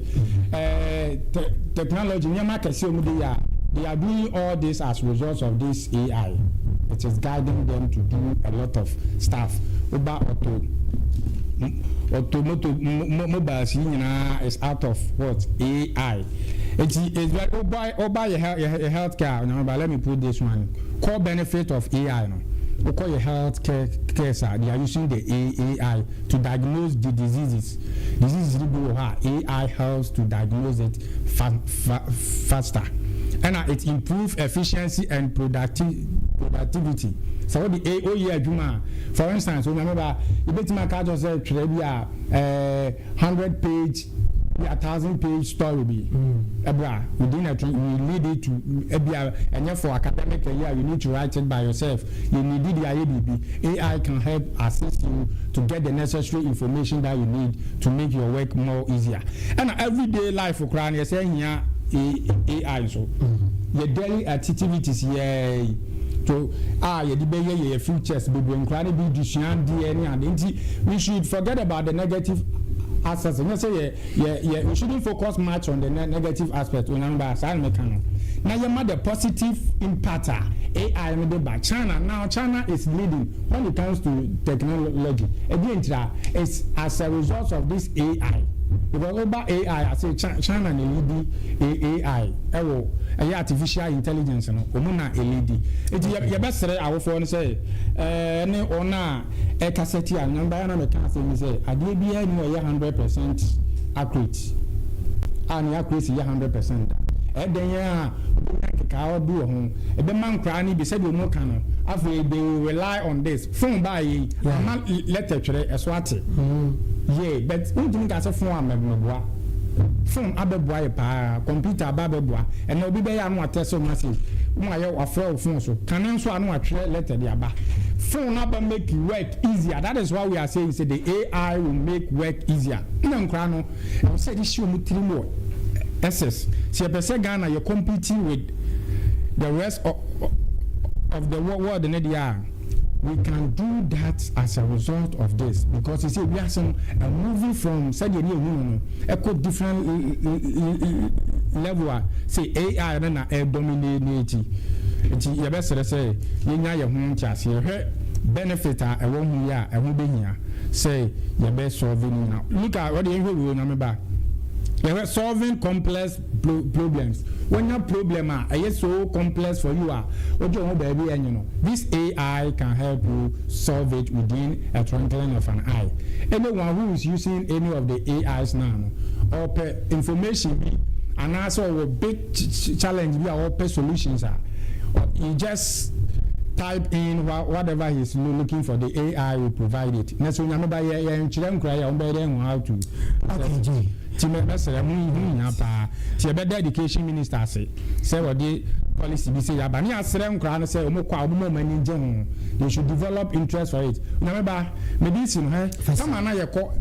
technology nneɛma kɛseɛ wɔn de yɛ a, they are doing all this as result of this AI. It is guiding them to do a lot of stuff. Oba auto moto mobiles yi nyinaa is out of what AI. Eti it's very oba oba yɛ health care. Onyamaba, let me put this one, core benefit of AI no. Wokɔ yɛ health care cares a, they are using the AI to diagnose the diseases. Diseases no bi wɔ hɔ a AI helps to diagnose it fa fa faster. Ɛna it improve efficiency and producti productivity. Sɛ wode A oyɛ adwuma a, for instance, Onyame ba, yɛbɛtumi aka akyerɛ sɛ twerɛ bi a ɛɛ 100 page bi a 1,000 page story bi ɛbra within a we need it to ebi a ɛnyɛ for academic year, you need to write it by yourself. You need it ayɛ biribi, AI can help assist you to get the necessary information that you need to make your work more easier. Ɛna everyday life koraa no, yɛsɛ hia AI nso. Yɛ daily activities yɛ to a yɛde bɛyɛ yɛ futures bebree, nkora no bi de sua adeɛ ne ade. Nti we should forget about the negative aspect. Nyɛ sɛ yɛ we shouldn't focus much on the negative aspect. Onyame ba, saa na meka no, na yɛma the positive impact a AI no de ba. China now, China is leading when it comes to technology. Ebi ntira it's as a result of this AI, because over AI ase China na lead AI ɛwɔ ɛyɛ artificial intelligence no, wɔn na elead. Eti yɛbɛsrɛ awofoɔ no sɛ ne wɔn a ɛkasa ti a nyamba yɛn na mɛka asɛm yi sɛ adeɛ biara ni ɔyɛ 100% accurate a ne accuracy yɛ 100%. Ɛdɛn yɛn a obɛnya nkekaawa bi wɔ ho, ɛbɛma nkoraa no bi sɛdeɛ ɔmo ka no. Afei they will rely on this phone baa yi ama letter twerɛ ɛso ate yie, but ntumi nka sɛ phone amɛboa. Phone abɛboa yɛ paa, computer aba abɛboa. Ɛnna obi bɛyɛ ano atɛ sɛ message mo ayɛ wafrɛ wo phone so kane nso ano atwerɛ letter de aba. Phone aba make work easier. That is why we are saying say the AI will make work easier. Ɛna nkora no, ɛwɔ sɛ ɛde hyɛ wɔn tirim wɔ ss sɛ yɛpɛ sɛ Ghana yɛ competing with the rest of the world ne deɛ a, we can do that as a result of this, because you see, we are some moving from sɛdeɛ ne ehu no ɛkɔ different level a say AI no na ɛdominate. Nti yɛbɛsrɛ sɛ yɛnya yɛn ho nkyɛaseɛ, hwɛ benefit a ɛwɔ ho yi a ɛho bɛhia sɛ yɛbɛ solve no nyinaa. Look at wɔde yɛhwɛ wei, Onyame ba, yɛhwɛ solving complex problems. Wɔnya problem a ɛyɛ so complex for you a wogye wɔn baabi ɛnye no, this AI can help you solve it within a twinkling of an eye. Anyone who is using any of the AIs now no, ɔpɛ information bi anaasɛ ɔwɔ big challenge bi a ɔpɛ solutions a, you just type in whatever he is looking for, the AI will provide it. Na so Onyame ba, yɛ yɛ nkyerɛ nkura yɛ wɔn bɛyɛ dɛ how to. Okay, Jay. Ti mɛ mɛsrɛ ho hia paa ti yɛbɛda education minister ase sɛ wɔde policy bi sɛ yaba ne asrɛ nkura no sɛ wɔn kɔ a wɔn mo wɔn ani gye ho. They should develop interest for it. Onyame ba, mɛ si no hɛ sama na yɛ kɔ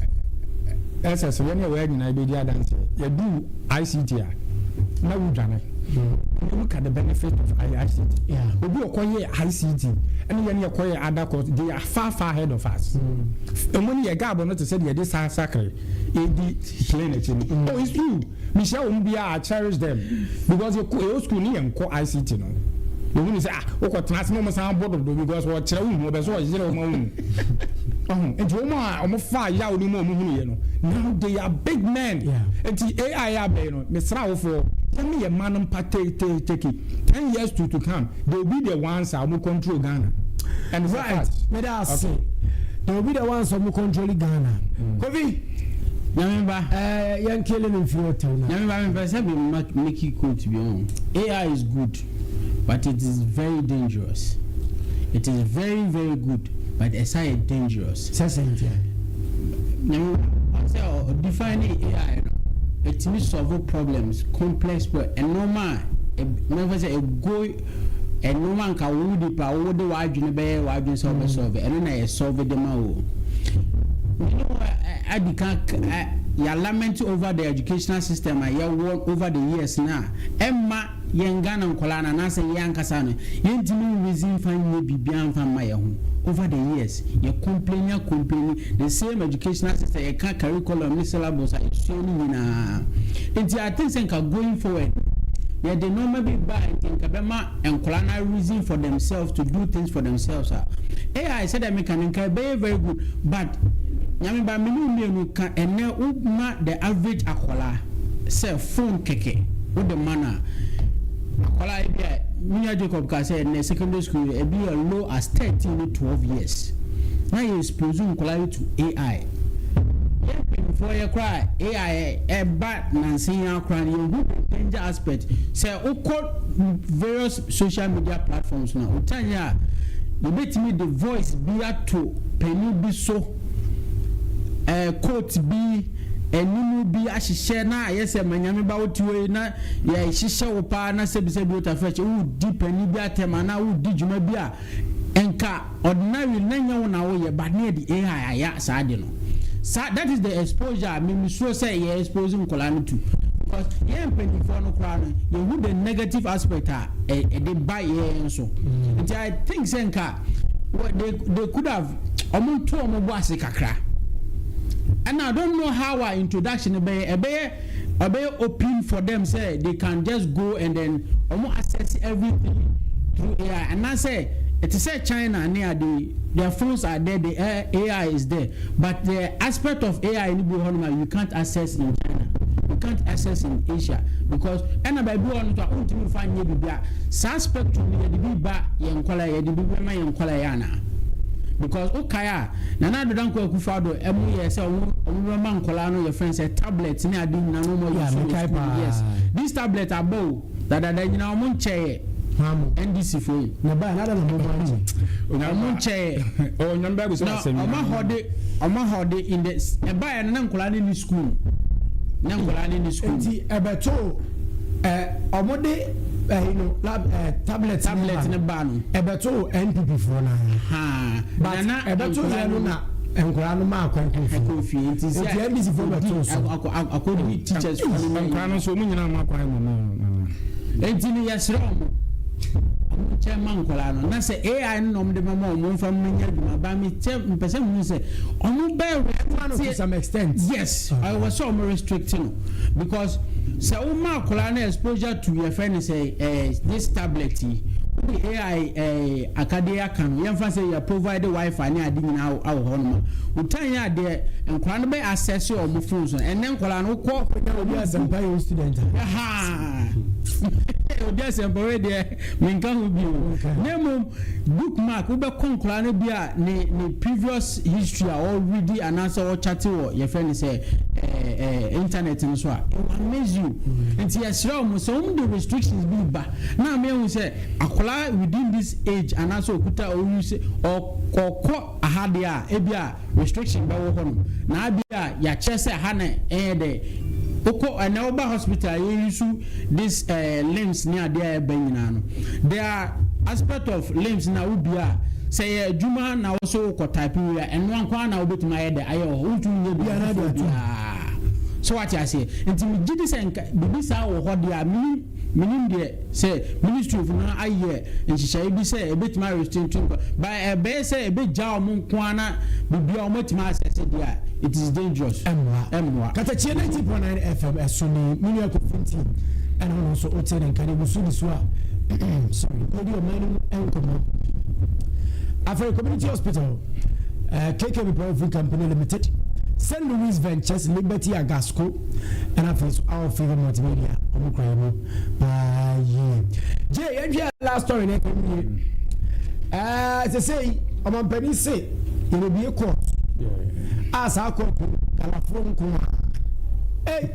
SS yɛn ne yɛ nyinaa yɛbɛdi adanse. Yɛdu ICT a na wudwane. You look at the benefit of ICT. Obi ɔkɔ yɛ ICT ɛne yɛn yɛ kɔ yɛ other course, they are far, far ahead of us. Emu ni yɛ gap no te sɛ deɛ yɛde saa sakre edi plane akyi no. Oh, it's true. Mihyia wɔn bi a, I cherish them because yɛ kɔ yɛ school ni yɛn kɔ ICT no, ohun ni sɛ, ah, wokɔ tena ase na wɔn san bɔ dodo because wɔkyerɛ wo hu ɔbɛ so ɔyere wɔn ahu ɔhun. Nti wɔn a wɔn fa yaw ni mu a wɔn hunu yɛ no, now they are big men. Nti AI abɛn no, mesra awofoɔ yɛn yɛ mma no mpa take take it 10 years to come, they will be the ones a wɔn control Ghana and it's a fact. Meda ase. They will be the ones who control Ghana. Kofi. Nyame ba. Yɛn kele ne mfiri hotel na. Nyame ba, mepɛ sɛ me make quote bi on AI is good, but it is very dangerous. It is very, very good, but ɛsa yɛ dangerous. Sɛ ntia. Nyame ba, sɛ ɔ define AI no, ɛtumi solve problems, complex but ɛnɔɔma a mɛfɛ sɛ ɛgo ɛnɔɔma nka wo nipa wo de w'adwene bɛyɛ w'adwene sɛ ɔbɛ solve ɛno na yɛ solve de ma wo. Adi ka yɛ lament over the educational system a yɛwɔ over the years na ɛma yɛn Ghana nkɔlaa no anaasɛ yɛn ankasa no yɛntumi nrezi nfa nyɛ biribiara nfa mma yɛn ho. Over the years yɛ complain, yɛ complain the same educational system, yɛka curriculum ne syllabus a yɛsua no nyinaa. Nti I think sɛ nka going forward yɛde nneɛma bi ba nti nka bɛma nkɔlaa na reason for themselves to do things for themselves a AI sɛdeɛ meka no nka ɛbɛyɛ very good. But Nyame ba, mene mmienu ka ɛnɛ woma the average akɔlaa sɛ phone kɛkɛ wode ma no a Akwadaa ebi a me nua Jacob ka sɛ nnɛ secondary school ebi yɛ low as 13 ne 12 years na yɛ expose nkwadaa yi to AI. Yɛn mpanyinfoɔ yɛ koraa AI ɛba nansa yi ara koraa no, yɛhu the danger aspect. Sɛ wokɔ various social media platforms no a, wotan yɛ a yɛbɛtumi de voice bi ato panin bi so, quote bi, animu bi ahyehyɛ na ayɛ sɛ ma Nyame ba wote hɔ yi na yɛhyehyɛ wo paa na sɛbisɛbi wotafrɛkyɛ wodi panin bi atɛm anaa wodi dwuma bi a nka ordinarily na nyɛ wo na woyɛ, but ne yɛde AI ayɛ saa ade no. Saa, that is the exposure a me mesuro sɛ yɛ expose nkwadaa no to, because yɛn mpanyinfoɔ no koraa no, yɛhu the negative aspect a ɛde ba yɛn so. Nti I think sɛ nka they could have ɔmo nto ɔmo bo ase kakra. And I don't know how our introduction ɛbɛyɛ ɛbɛyɛ open for them sɛ they can just go and then ɔmo access everything through AI, anaasɛ ɛte sɛ China ne ade, their phones are there, the AI is there, but the aspect of AI ni bi wɔ hɔnom a you can't access in China, you can't access in Asia, because ɛna baabi wɔ no to a wontumi nfa nyɛ biribi a saa spectrum no yɛde bi ba yɛn nkɔla, yɛde bi bɛma yɛn nkɔla yɛ ana, because okae a Nana Addo Dankwa Akufo-Addo ɛmo yɛ sɛ ɔmo bɛma nkɔla no yɛ fɛn sɛ tablet ne ade nyinaa no ɔmo yɛ so wɔ school. Yes, this tablet abɔ o dadada nyinaa, ɔmo nkyɛɛ NDC fo yi. Na ba na da na mo ba nkyɛn. Ɔmo nkyɛɛ. Onyame bɛɛ sɛ na asɛm. Ɔmo ahɔde in the ɛbaayɛ no na nkɔla no ni school, na nkɔla no ni school. Nti ɛbɛto ɔmo de ɛyi no lab tablet. Tablet ne ba no. Ɛbɛto NPP foɔ naa. Ha. But ɛbɛto yɛn no na nkɔla no maa kwan kɔ fie. Ɛkɔ fie, nti sɛ nti NDC foɔ bɛto so. Akɔdi teachers foɔ no. Nkɔla no nso ɔmo nyinaa ma kwan mu no. Nti no yɛsrɛ ɔmo nkyɛn ma nkɔla no na sɛ AI no na ɔmo de bɛma ɔmo nfa mo nyɛ adwuma ba mi kyɛ mpɛ sɛ mo sɛ ɔmo bɛɛ Ɛma no to some extent. Yes, ɔwɔ sɛ ɔmo restrict no, because sɛ ɔmo akɔla no exposure to yɛfrɛ no sɛ this tablet yi, wode AI akadeɛ aka no, yɛmfa sɛ yɛ provide WiFi ne ade nyinaa awɔ hɔ nom a wotan yɛ adeɛ, nkɔla no bɛ access ɔmo phone so. Ɛnɛ nkɔla no wokɔ Obi asɛmpa yɛ o student a. Ha, obi asɛmpa wei deɛ menka ho bio, na mmom bookmark wobɛkɔ nkɔla no bi a ne previous history a ɔredi anaasɛ ɔkyate wɔ yɛfrɛ no sɛ ɛɛ ɛɛ internet no so a, it will amaze you. Nti yɛsrɛ wɔn sɛ wɔn de restrictions bi ba na ama ehu sɛ akwadaa within this age anaasɛ okuta owu sɛ ɔkɔ aha deɛ a ebi a restriction bɛwɔ hɔ no na abi a yɛakyerɛ sɛ ha na ɛyɛ dɛ wokɔ. Ɛnɛ woba hospital a yɛyi so this LIMS ne adeɛ a ɛbɛ nyinaa no, there are aspect of LIMS na wobi a sɛ yɛ adwuma na wɔso wokɔ type wei a, ɛno nko ara na wobɛtumi ayɛ dɛ ayɛ wɔ hɔ, wontumi nyɛ Biara de biribi ato. Biara so wate aseɛ. Nti megye di sɛ nka biribi saa wɔ hɔ deɛ a menim deɛ sɛ ministry of no ayɛ nhyehyɛeɛ bi sɛ ɛbɛtumi arestrict nkɔ, but ɛbɛyɛ sɛ ɛbɛgya ɔmo nko ara na biribi a ɔmo atumi asɛse deɛ a, it is dangerous. Ɛmmoa. Ɛmmoa. Katakyie 90.9 FM ɛso ne me nua Kofi Nti ɛna ɔno nso wote ne nka ne gu so di so a, sorry, yɛdi ɔman no mu nkɔmmɔ. Afei Community Hospital, KKB Power Company Limited, St Louis Ventures, Liberty Agasco, ɛna afei so Our Favor Multimedia, ɔmo kura yɛ mu paa yie. Gye yɛnhwɛ last story na ɛka wie sɛsɛyi ɔmampanin se yɛbɛbie court a saa court Galafoɔ nko a ei,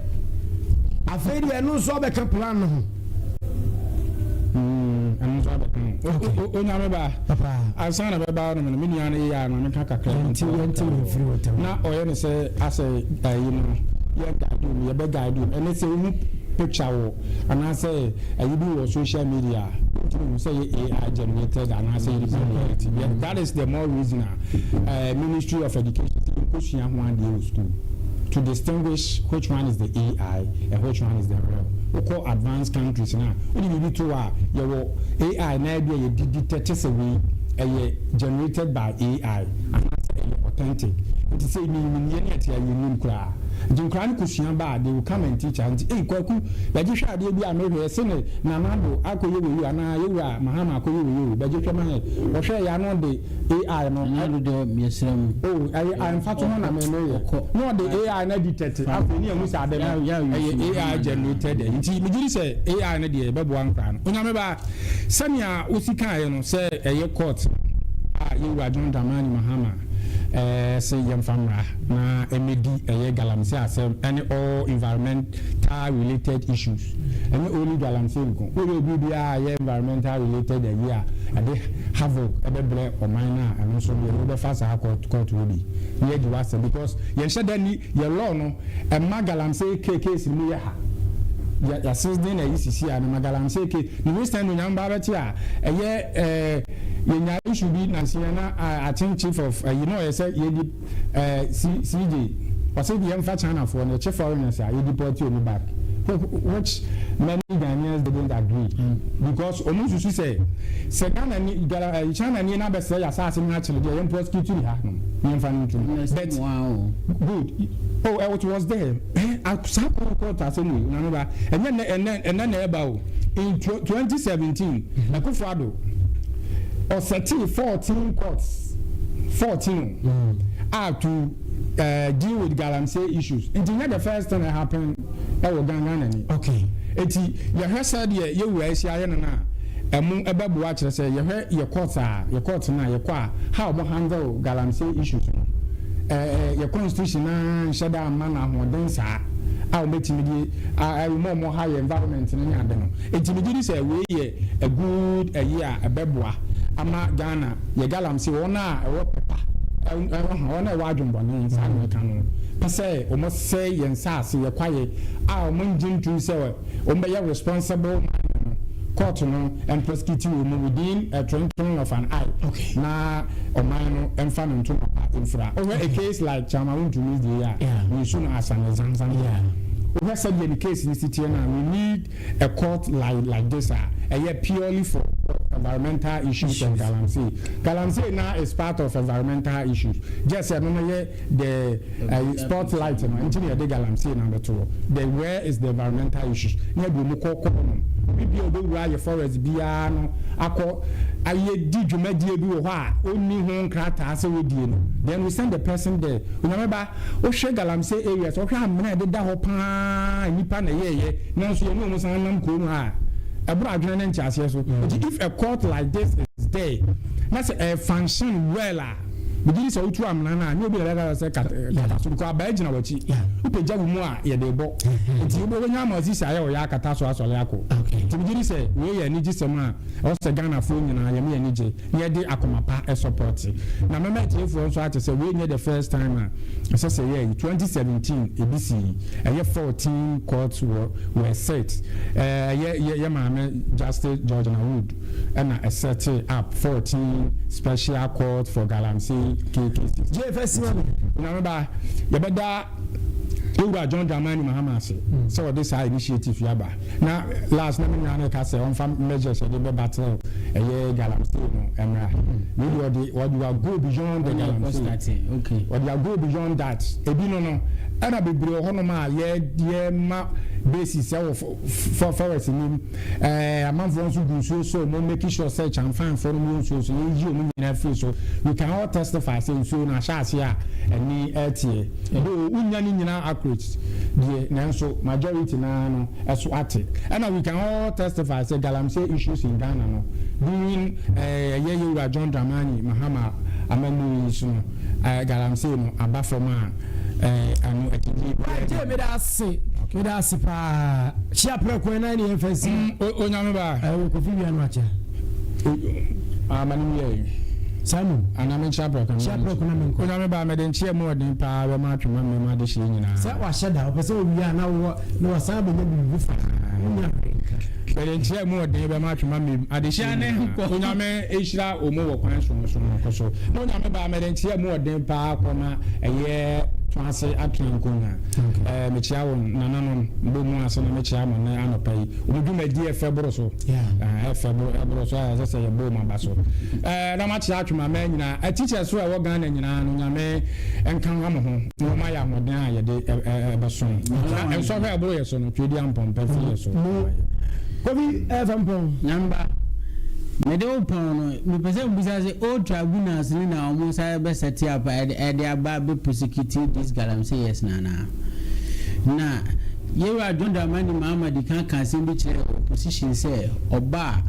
afei deɛ ɛno nso abɛka plan no ho. Ɛno nso abɛka ho. Onyame ba, ansa na bɛba no no, me nua no yɛ a na meka kakra. Yɛnti mfiri wɔ tam. Na ɔyɛ ne sɛ asɛ ayi no yɛ guide mu, yɛbɛ guide mu. Ɛne sɛ wohu picture wɔ anaasɛ ayi bi wɔ social media, wontumi hu sɛ yɛ AI generated anaasɛ yɛ generated. Yeah, that is the more reason a Ministry of Education sɛ yɛnkɔsua ho adeɛ wɔ school to distinguish which one is the AI and which one is the real. Wokɔ advanced countries na wode biribi to a yɛwɔ AI na ebi a yɛde detect sɛ wei ɛyɛ generated by AI anaasɛ ɛyɛ authentic. Nti sɛ minimiyɛ ne ɛte a yɛnim koraa. Nti nkwadaa no kɔsua ba a, they will come and teach us. Nti ei Kwaku, bɛgye hwɛ adeɛ bi a mehwɛ, yɛse ne Nana Addo akɔyɛ wei o, anaa Yɛwura Mahama akɔyɛ wei o, bɛgye hwɛ ma yɛn. Ɔhwɛeɛ a na ɔde AI no. Nana Addo deɛ yɛsrɛ mo. Oh, ɛyɛ a mfatoho na me meyɛ. Na ɔde AI no adetɛte, afei ne yɛahu sɛ ade no ɛyɛ AI generated. Nti megye di sɛ AI no deɛ ɛbɛboa nkwadaa no. Onyame ba. Sɛnea wosi kaeɛ no, sɛ ɛyɛ court a Yɛwura John Dramani Mahama se yɛmfa mmra na ɛmmɛdi ɛyɛ galamsey asɛm ɛne all environmental related issues, ɛnyɛ only galamsey nko, woyɛ obi biara a ɛyɛ environmental related ayi a ɛde havoc ɛbɛbrɛ ɔman no a, ɛno nso yɛde wo bɛfa saa court court hɔ bi na yɛadi w'asɛm because yɛnhyɛ da nni yɛ law no ɛma galamsey case no mu yɛ ha. Yɛ yɛasesden na ayi sisi a na ma galamsey case. Ne recent no nyame ba bɛte a ɛyɛ eh yɛnya issue bi nansa yi na aten chief of ayi na ɔyɛ sɛ yɛdi eh CJ ɔse yɛmfa China foɔ no yɛkye foreigners a yɛ deport ɔmu back which many Ghanaians didn't agree because ɔmu susu sɛ sɛ Ghana ni Ghana eh China ni na abɛsɛe yɛ asaase no akyere deɛ yɛn prosecute ha nom yɛmfa no ntum but good oh it was there. Eh, saa kɔn court asɛm wei, Nyame ba, ɛnyɛ nnɛ, ɛnnɛ, ɛnnɛ na ɛba o. In 2017, Akufo Addo, ɔsɛtee 14 courts, 14 o, a to uh, deal with galamsey issues. Nti nyɛ the first thing that happen ɛwɔ Ghana, Ghana ni. Okay. Eti yɛhwɛ sɛ deɛ yɛwura asi ayɛ no no a, ɛmo ɛbɛboa kyerɛ sɛ yɛhwɛ yɛ court a, yɛ court no a yɛkɔ a, how ɔmo handle galamsey issues no. Ɛɛ yɛ constitution no ara nhyɛ da mma no ahoɔden saa a wɔbɛtumi de a wɔn a wɔha yɛ environment no ne ade no. Nti megye di sɛ wei yɛ a good ayi a ɛbɛboa ama Ghana yɛ galamsey wɔn a ɛwɔ pɛpa ɛwɔ ha wɔn a ɛwɔ adwembɔne saa na mɛka no pɛ sɛ wɔsɛe yɛn nsaase yɛ kwaeɛ a wɔn ngye ntum sɛ Wɔn bɛyɛ responsible man no court no mprosecute wɔn within a twinkling of an eye na ɔman no mfa no ntoma pa mfira. Wohwɛ a case like Chairman Wontumi deɛ yi a, we use no as an example. Wohwɛ sɛdeɛ ne case no si teɛ no a, we need a court like like this a ɛyɛ purely for environmental issues and galamsey. Galamsey now is part of environmental issues. Just ɛno no yɛ the ɛyi spot light no nti na yɛde galamsey no abɛto hɔ the where is the environmental issues na yɛde wɔn kɔ kɔ hɔnom obi bia obɛwura yɛ forest biara no akɔ ayɛ di dwumadie bi wɔ hɔ a ɔnni ho nkrataa sɛ wɔdie no then we send the person there. Onyame ba wohwɛ galamsey areas wohwɛ amena a ɛdeda hɔ paa nnipa na ɛyɛɛyɛ nanso yɛne wɔn san nam kurom ha a ɛboro adwene ne nteaseɛ so nti if a court like this is there na sɛ ɛyɛ function well a Megye di sɛ wotu amena no a, nyɛ obi na ɛbɛka sɛ kata so because abaa gyina w'akyi. Wopagya wo mu a, yɛde rebɔ. Nti wobɛnya ama asisi ayɛ wo ya akata so asɔre akɔ. Nti megye di sɛ wei yɛ anigyesɛm a ɛwɔ sɛ Ghanafoɔ nyinaa yɛma yɛn ani gye na yɛde akoma pa sɔpɔte. Na mɛma atiefoɔ nso ate sɛ wei nyɛ the first time a ɛsɛ sɛ yɛyɛ yi. 2017 ebi sii, ɛyɛ 14 courts were set. Ɛyɛ yɛ maame Justice Georgina Wood. Ɛna ɛsɛte up 14 special court for galamsey cases. JFS ma me. Onyame ba, yɛbɛda Yɛwura John Dramani Mahama ase sɛ ɔde saa initiative yi aba. Na last na me nua no reka sɛ ɔmfa measures yɛde bɛ battle ɛyɛ galamsey no mmra. Wei deɛ ɔde ɔde wa go beyond the galamsey. Ɔde wa go beyond that. Ebi no no, ɛna bebree wɔ hɔnom a yɛ yɛma basis ɛwɔ forest nim. Ɛɛ amanfoɔ nso gu nsuo so ɔmo make sure sɛ kyanfanfoɔ no wɔ nsuo so yɛyi ɔmo nyinaa firi so. We can all testify sɛ nsuo no ahyɛ aseɛ a ɛni ɛteɛ. Though wonya ne nyinaa accurate deɛ nanso majority naa no ɛso ate. Ɛna we can all testify sɛ galamsey issues in Ghana no during ɛɛ ɛyɛ Yewura John Dramani Mahama amammuo yi so no ɛɛ galamsey no aba fam a ɛɛ ɛno akyinnyie biara nni ho. Meda ase. Meda ase paa. Hyia prɛko ɛnan ne yɛmfa nsi. Onyame ba. Ɛwɔ Kofi wia no akyɛ. Ama ne wia yi. Saa mu. Ana me nkyia prɛko. Hyia prɛko na menkɔ. Onyame ba mede nkyia mu ɔden paa bɛma atwema mmɛma adehyeɛ nyinaa. Sɛ wahyɛ da ɔpɛ sɛ owia na wɔ na wasan abɛnya biribi foforɔ. Wonya hwee nka. Mede nkyia mu ɔden bɛma atwema mmɛm adehyeɛ nyinaa. Onyame nhyira ɔmo wɔ kwan sononko so. Na Onyame ba mede nkyia mu ɔden paa kɔma ɛyɛ. To ase atena nkonnwa. Ɛɛ mekyia wɔn nananom bɔ mu ase na mekyia mo nnɛ anɔpa yi. Wɔn dwumadi ɛfɛ boro so. Ɛfɛ boro ɛboro so a ɛsɛ sɛ yɛbɔ wɔn aba so. Ɛɛ na makyia atwemammaa nyinaa. Teachers so a ɛwɔ Ghana nyinaa no Nyame nka wɔn ho na wɔn ayɛ ahoɔden a yɛde ɛbɛsom. Na nsɔhwɛ a ɛboro yɛ so no Tweedi Ampɔmpɛ fi yɛ so. Kofi Ɛfɛmpɔn. Nyamba, mede wo pɔn no, mepɛ sɛ mebisa sɛ old tribunals no na wɔn nsa bɛ set up ɛde aba bɛ prosecute these galamseyers no anaa? Na Yɛwura John Dramani Mahama di kan ka asɛm bi kyerɛɛ opposition sɛ ɔba a,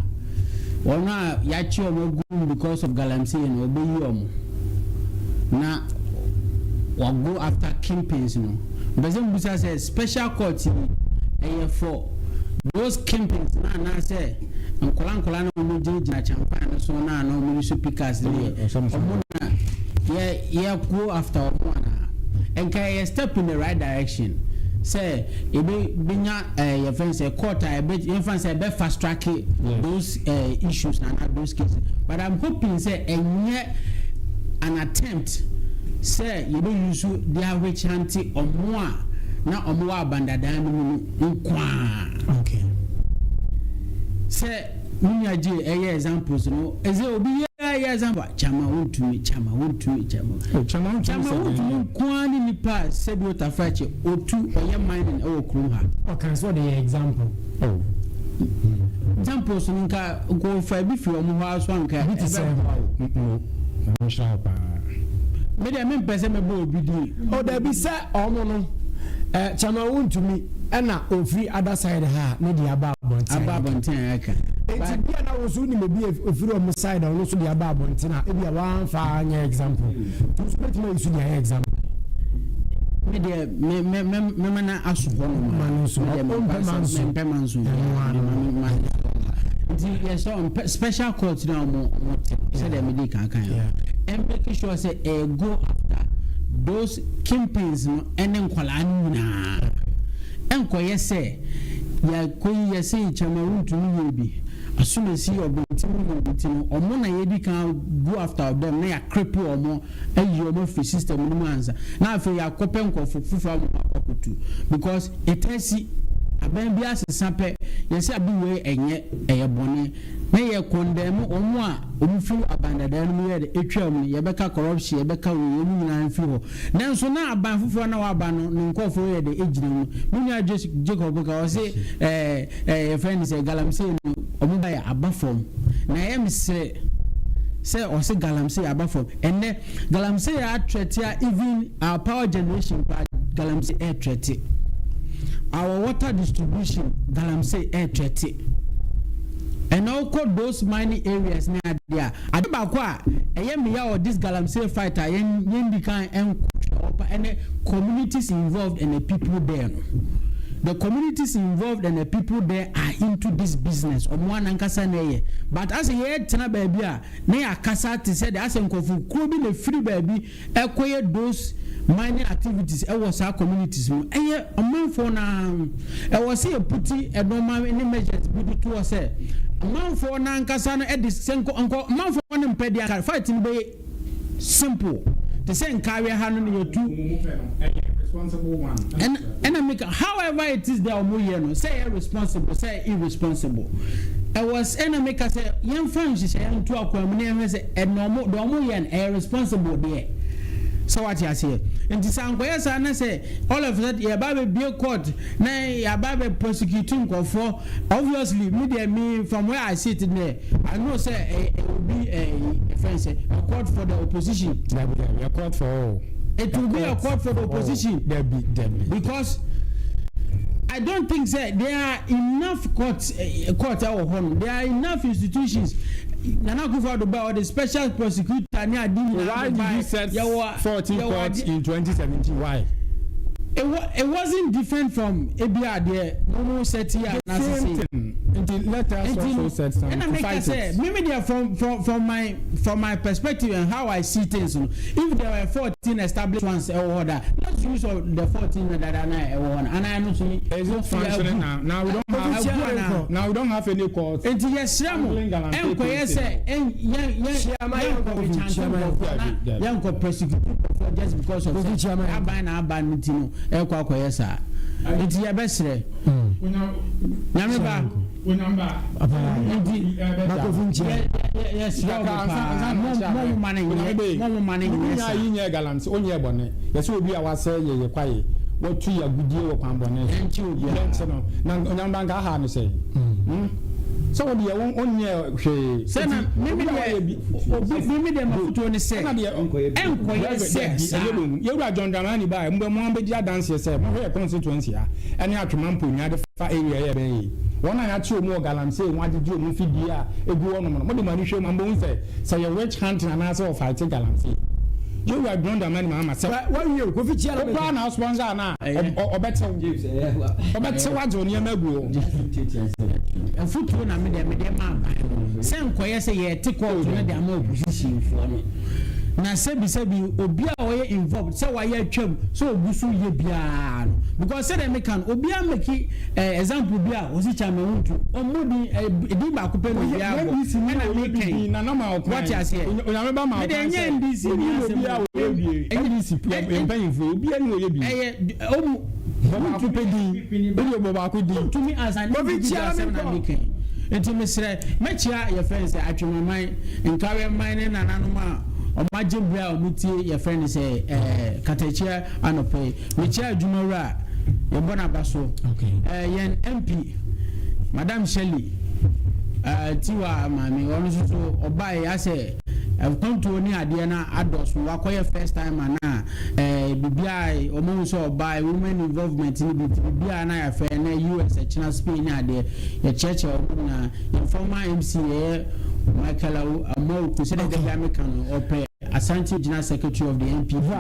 wɔn a yɛakye wɔn agu mu because of galamsey no, ɔbɛyi wɔn na wa go after kingpins no. Mepɛ sɛ mebisa sɛ special court yi ɛyɛ for those kingpins no anaasɛ nkwadaa nkwadaa no a wɔgyinagyina kyampan no so no a na wɔn use pickaxe no yɛ wɔn na yɛ yɛ go after wɔn anaa? Nka ɛyɛ step in the right direction sɛ ebe benya ɛɛ yɛfrɛ no sɛ court a ɛbɛ yɛnfa no sɛ ɛbɛ fast track those ɛɛ issues anaa those cases, but I'm hoping sɛ ɛnyɛ an attempt sɛ yɛbɛ use de ahwekyante ɔmo a na ɔmo wɔ abandadan no mu no nkoaa. Sɛ me nua gye ɛyɛ examples no, ɛsɛ obi yɛ ɛyɛ example a, Kyama wontumi, Kyama wontumi, Kyama. Oh, Kyama wontumi Kyama sɛ wontumi dɛn? nkoaa ne nipa a sɛbi otafrakye otu ɔyɛ mining ɛwɔ kurom ha. Ɔka sɛ ɔde yɛ example. Oh. Examples no nka nka ɔfa bi firi ɔmo hɔ ara so anka Bi te sɛ? ɛbɛboa wo. Mo, Nyame nhyira wo paa. Me deɛ mempɛ sɛ mɛbɔ obi din. Oh dabi sɛ ɔmo no eh, Kyama wontumi ɛna ofiri other side ha a ne deɛ aba abɔnten Aba a yɛka. abɔnten a yɛka. Enti But bia na wo nso wonim obi a ofiri ɔmo side a ɔno nso de aba abɔnten a ebia wamfa anyɛ example. Nti wo nso bɛtumi ayi so de ayɛ example. Me deɛ me me me mɛma no aso hɔ nom Ma no nso. Me deɛ Ɔmpɛ mempɛ ma sɛ nso. mempɛ ma nso. Ɛno ara no. Ma me ma no nso. Nti yɛsɛ ɔmpɛ special court na ɔmo ɔmo te sɛdeɛ mede kan kan no. And make sure sɛ ɛyɛ go after those kingpins no ɛne nkwadaa no nyinaa. Ɛnkɔyɛ sɛ yɛakɔyi yɛse Kyama wontumi yɛ bi. Asomasi ɔbɛnti mu yɛ bi nti no ɔmo na yɛdi kan go after them na yɛakripple ɔmo ayi ɔmo afiri system no mu ansa na afei yɛakɔpɛ nkurɔfo foforɔ ama ɔmo akɔ akɔtu, because ɛtasi aban bi asesa pɛ, yɛsɛ ade wei ɛnyɛ ɛyɛ bɔne na yɛ condemn ɔmo a ɔmo firi aban dadaa no mu yɛ de etwa mu no, yɛbɛka corruption, yɛbɛka wei, ɔmo nyinaa mfiri hɔ. Nanso na aban foforɔ na waba no ne nkurɔfoɔ yɛ de egyina mu. Me nua Jacob ka ɔse ɛɛ ɛɛ yɛfrɛ no sɛ galamsey no ɔmo ba yɛ aba fam na ɛyɛ me sere sɛ ɔse galamsey aba fam. Ɛnɛ galamsey athreaten a even our power generation pa, galamsey ɛthreaten our water distribution, galamsey ɛthreaten. Ɛna wokɔ those mining areas ne adeɛ a, ade baako a ɛyɛ meya wɔ this galamsey fight a yɛn yɛn di kan ɛnkɔ ɔpa ɛne communities involved and the people there no, the communities involved and the people there are into this business. Ɔmo anankasa na ɛyɛ, but asɛ yɛtena baabi a na yɛakasa te sɛ de asɛ nkɔfo kuro bi na efiri baabi ɛkɔyɛ those mining activities ɛwɔ saa communities mu. Ɛyɛ ɔmanfoɔ naa ɛwɔ sɛ yɛput ɛnɔɔma ne measures bi de toɔ sɛ ɔmanfoɔ n'ankasa no ɛde sɛ nkɔ nkɔ ɔmanfoɔ no mpɛ deɛ aka fight no bɛyɛ simple te sɛ nkaareɛ ha no na yɛtu. Ɛna ɛna meka, however it is there, ɔmo yɛ no sɛ ɛyɛ responsible, sɛ ɛyɛ irresponsible, ɛwɔ ɛna meka sɛ yɛmfa nhyehyɛeɛ nto akwan mu na yɛhwɛ sɛ ɛna ɔmo deɛ ɔmo yɛ no ɛyɛ responsible deɛ sɛ wate aseɛ. Nti sɛ ankɔyɛ saa na sɛ all of a sudden yɛba abɛbie court na yɛaba abɛ prosecute nkɔfoɔ, obviously me deɛ me from where I sit there, I know sɛ ɛ ɛ obi ɛ ɛfɛn sɛ a court for the opposition. Dabi dabi, a court for all. It will be a court for the opposition. Dabi dabi. Because I don't think say there are enough courts, court ɛwɔ hɔ no, there are enough institutions. Nana Akufo-Addo ba ɔde special prosecutor ne adi nyinaa. Why did you set 14 courts in 2017? Why? It wasn't different from ebi adeɛ mo mo set yi a. The same thing. Nti let us also set some to fight it. Ɛna meka sɛ mimi deɛ from my perspective and how I see things no, if there were 14 established ones ɛwɔ hɔ da, let's use of the 14 na dada na ɛwɔ hɔ no anaa ɛno nso ni. Is it functioning now? Now we don't have now we don't have any court. Nti yɛsrɛ mo, ɛnkɔyɛ sɛ yɛn yɛn yɛnkɔ kyante nkurɔfoɔ na yɛnkɔ persecute nkurɔfoɔ just because of sɛ aban na aban no ti no ɛkɔ akɔyɛ saa. Nti yɛbɛsrɛ Nyame ba, nti yɛsrɛ wo paa, mo ma no nyɛ, mo ma no nyɛ saa. Yi nyɛ galamsey, o nyɛ bɔne. Yɛsɛ obi a wasɛ yɛ yɛ kwaye, watu yɛ agudie wɔ kwan bɔne so. Yɛnkye no. Na Onyame nka aha no sɛ. Sɛ wo deɛ wonyɛ hwee. Sɛ na mimi deɛ obi mimi deɛ mafotuo ne sɛ ɛnkɔyɛ sɛ saa. Yɛwura John Dramani baa mu bɛ mo abɛdi adanseɛ sɛ mohwɛ yɛ constituency a ɛne Atwema Mponua de fa area yɛ bɛyɛ yi. Wɔn a yɛakye wɔn wɔ galamsey ho agyegye wɔn mfidie a egu hɔnom no, mode mo ani hwɛ mu a mobɛhu sɛ sɛ yɛ witch hunting anaasɛ wɔfight galamsey. Yɛwura John Dramani Mahama sɛ wawie o, Kofi Kyia na wo koraa na sponsor ana ɔbɛtew ɔbɛtew agye wo nneɛma agu hɔ. Afotuo na mede mede ma aban no sɛ nkɔyɛ sɛ yɛte kɔɔto no de ama oppositionfoɔ no, na sɛbisɛbi obi a ɔyɛ involved sɛ wayɛ atwam sɛ ogu so yɛ biara no, because sɛdeɛ meka no, obiara make example bi a ɔsi kyɛ ama wontu ɔmmɔ din din baako pɛ na obiara bɔ ɛna meka yi, wɔte aseɛ. Onyame ba ma mede ɛnyɛ NDC ni asɛm obi a ɔyɛ bie NDC mpanyinfoɔ obi a ni ɔyɛ bi ɛyɛ ɔmu bɔ baako pɛ din, o de bɔ baako din. Ntumi ansa ne Kofi bibi Kyia asɛm me na nkɔ. meka yi. Nti mesrɛ, mɛkyia yɛfrɛ no sɛ Atwemaman Nkareman ne nananom a ɔmo agye berɛ a ɔmo tie yɛfrɛ no sɛ Katakyia anɔpɛ yi. Mekyia adwumawura a yɛbɔ n'aba so, yɛn MP Madam Shirley Tiwa maame, ɔno nso so ɔbaeɛ asɛ kwantuo ne adeɛ no adɔso, wakɔyɛ first time ana biribiara ɔmo hu sɛ ɔbaa women involvement ne bi, nti biribiara na yɛafɛ na US ɛkyena Spain ne adeɛ, yɛkyerɛkyerɛ ɔmo nyinaa. Yɛn former MC yɛyɛ Michael Amoako, sɛdeɛ dabi ameka no, ɔpɛ Asante Regional Secretary of the NPP.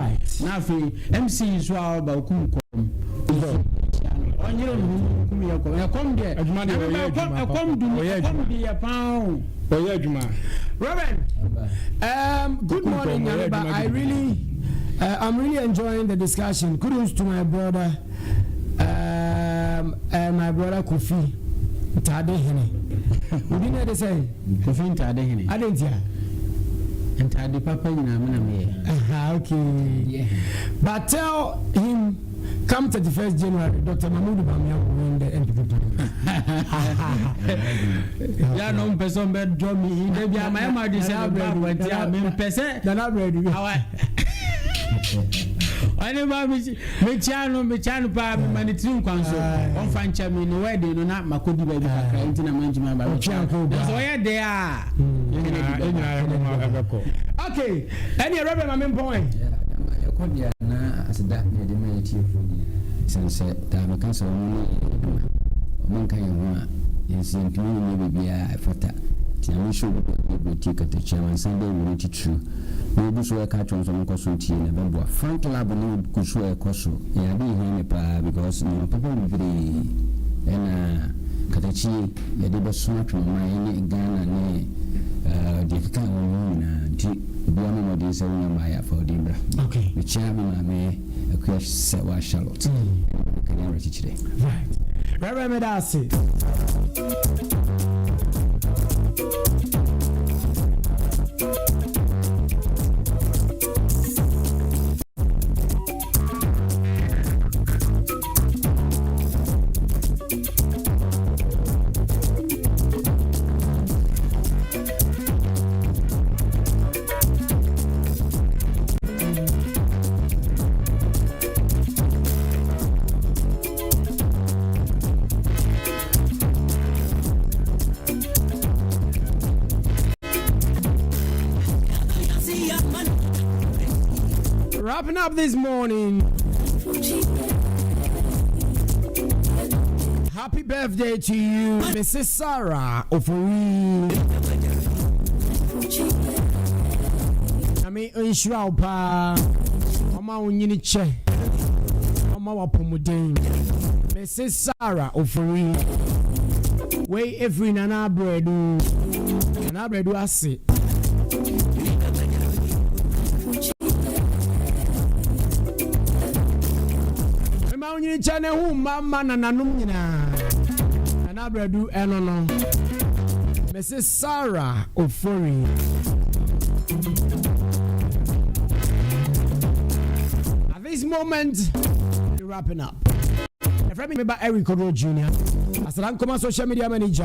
Na afei MC yi nso a ɔba okum kɔm, ɔnyere ne ho kum yɛ kɔm, ɛkɔm deɛ Adwuma deɛ, ɔyɛ adwuma. Ɛkɔm dum Ɔyɛ ɛkɔm adwuma. de yɛ paa o. Ɔyɛ adwuma. Reverend, good morning, Nyame ba. I'm really enjoying the discussion. Kudos to my brother, and my brother Kofi Ntade Hene. Udi na de say, Kofi Ntade Hene. Adentia. Ntade papa nyinaa me na meyɛ. Aha, okay. But tell him, come 31st January, Dr. Mahmoud Bawumia will win the NPP primary. Ya no mpɛ sɛ ɔmbɛ draw me in da bi ama ɛma de sɛ meba abɔnten a mempɛ sɛ Nana Bredu. Awa ɔne ba mekyia no paa, mema ne tiri nkwan so, ɔmfa nkyɛ me ne wedding no na makɔdi baabi kakra nti na mantumi aba. Ɔtwe akɔ na sɛ ɔyɛ deɛ a Yɛn nyinaa yɛ kɔma ɛbɛkɔ. Okay, ɛne Reverend Mame Mpɔn. Yɛkɔ deɛ na aseda na yɛde ma yɛtiefoɔ nyinaa, ɛsiane sɛ daa meka sɛ ɔmo ne yɛyɛ adwuma, ɔmo nka yɛn ho a yɛnsi yɛntumi nyɛ biribiaa ɛfata. Nti Nyame nhyɛ obi baabi a bɛtie Katakyie amansan dɛ wɔ no titiriw na yɛgu so ɛka kyerɛ nso ɔmo nkɔ so ntie na ɛbɛboa. Frank Lab ne gu so ɛkɔ so, ɛyɛ ade hia me paa because nneɛma papa bebree ɛna Katakyie yɛde bɛso Atwemaman ne Ghana ne deɛ keka wɔ ho nyinaa. Nti obiara ma mmɔden sɛ wonya mmaayɛ afa wodin bra. Mekyia me maame Akua sɛ wa Charlotte kane awerɛkyekyerɛ. Right. Reverend Medasi. Wrapping up this morning. Happy birthday to you, Mrs. Sarah Ofori. Nyame nhyira wo paa. Ɔma wo nyini kyɛ. Ɔma wo apɔmuden. Mrs. Sarah Ofori. Wei ɛfiri Nana Abrɛdu. Nana Abrɛdu ase. Mema wo nyini kyɛ ne ho mma mma nananom nyinaa. Nana Abrɛdu ɛno no. Mrs. Sarah Ofori. At this moment, we're wrapping up. Ɛfrɛ me meba Eric Odro Jr. Asada Nkoma social media manager.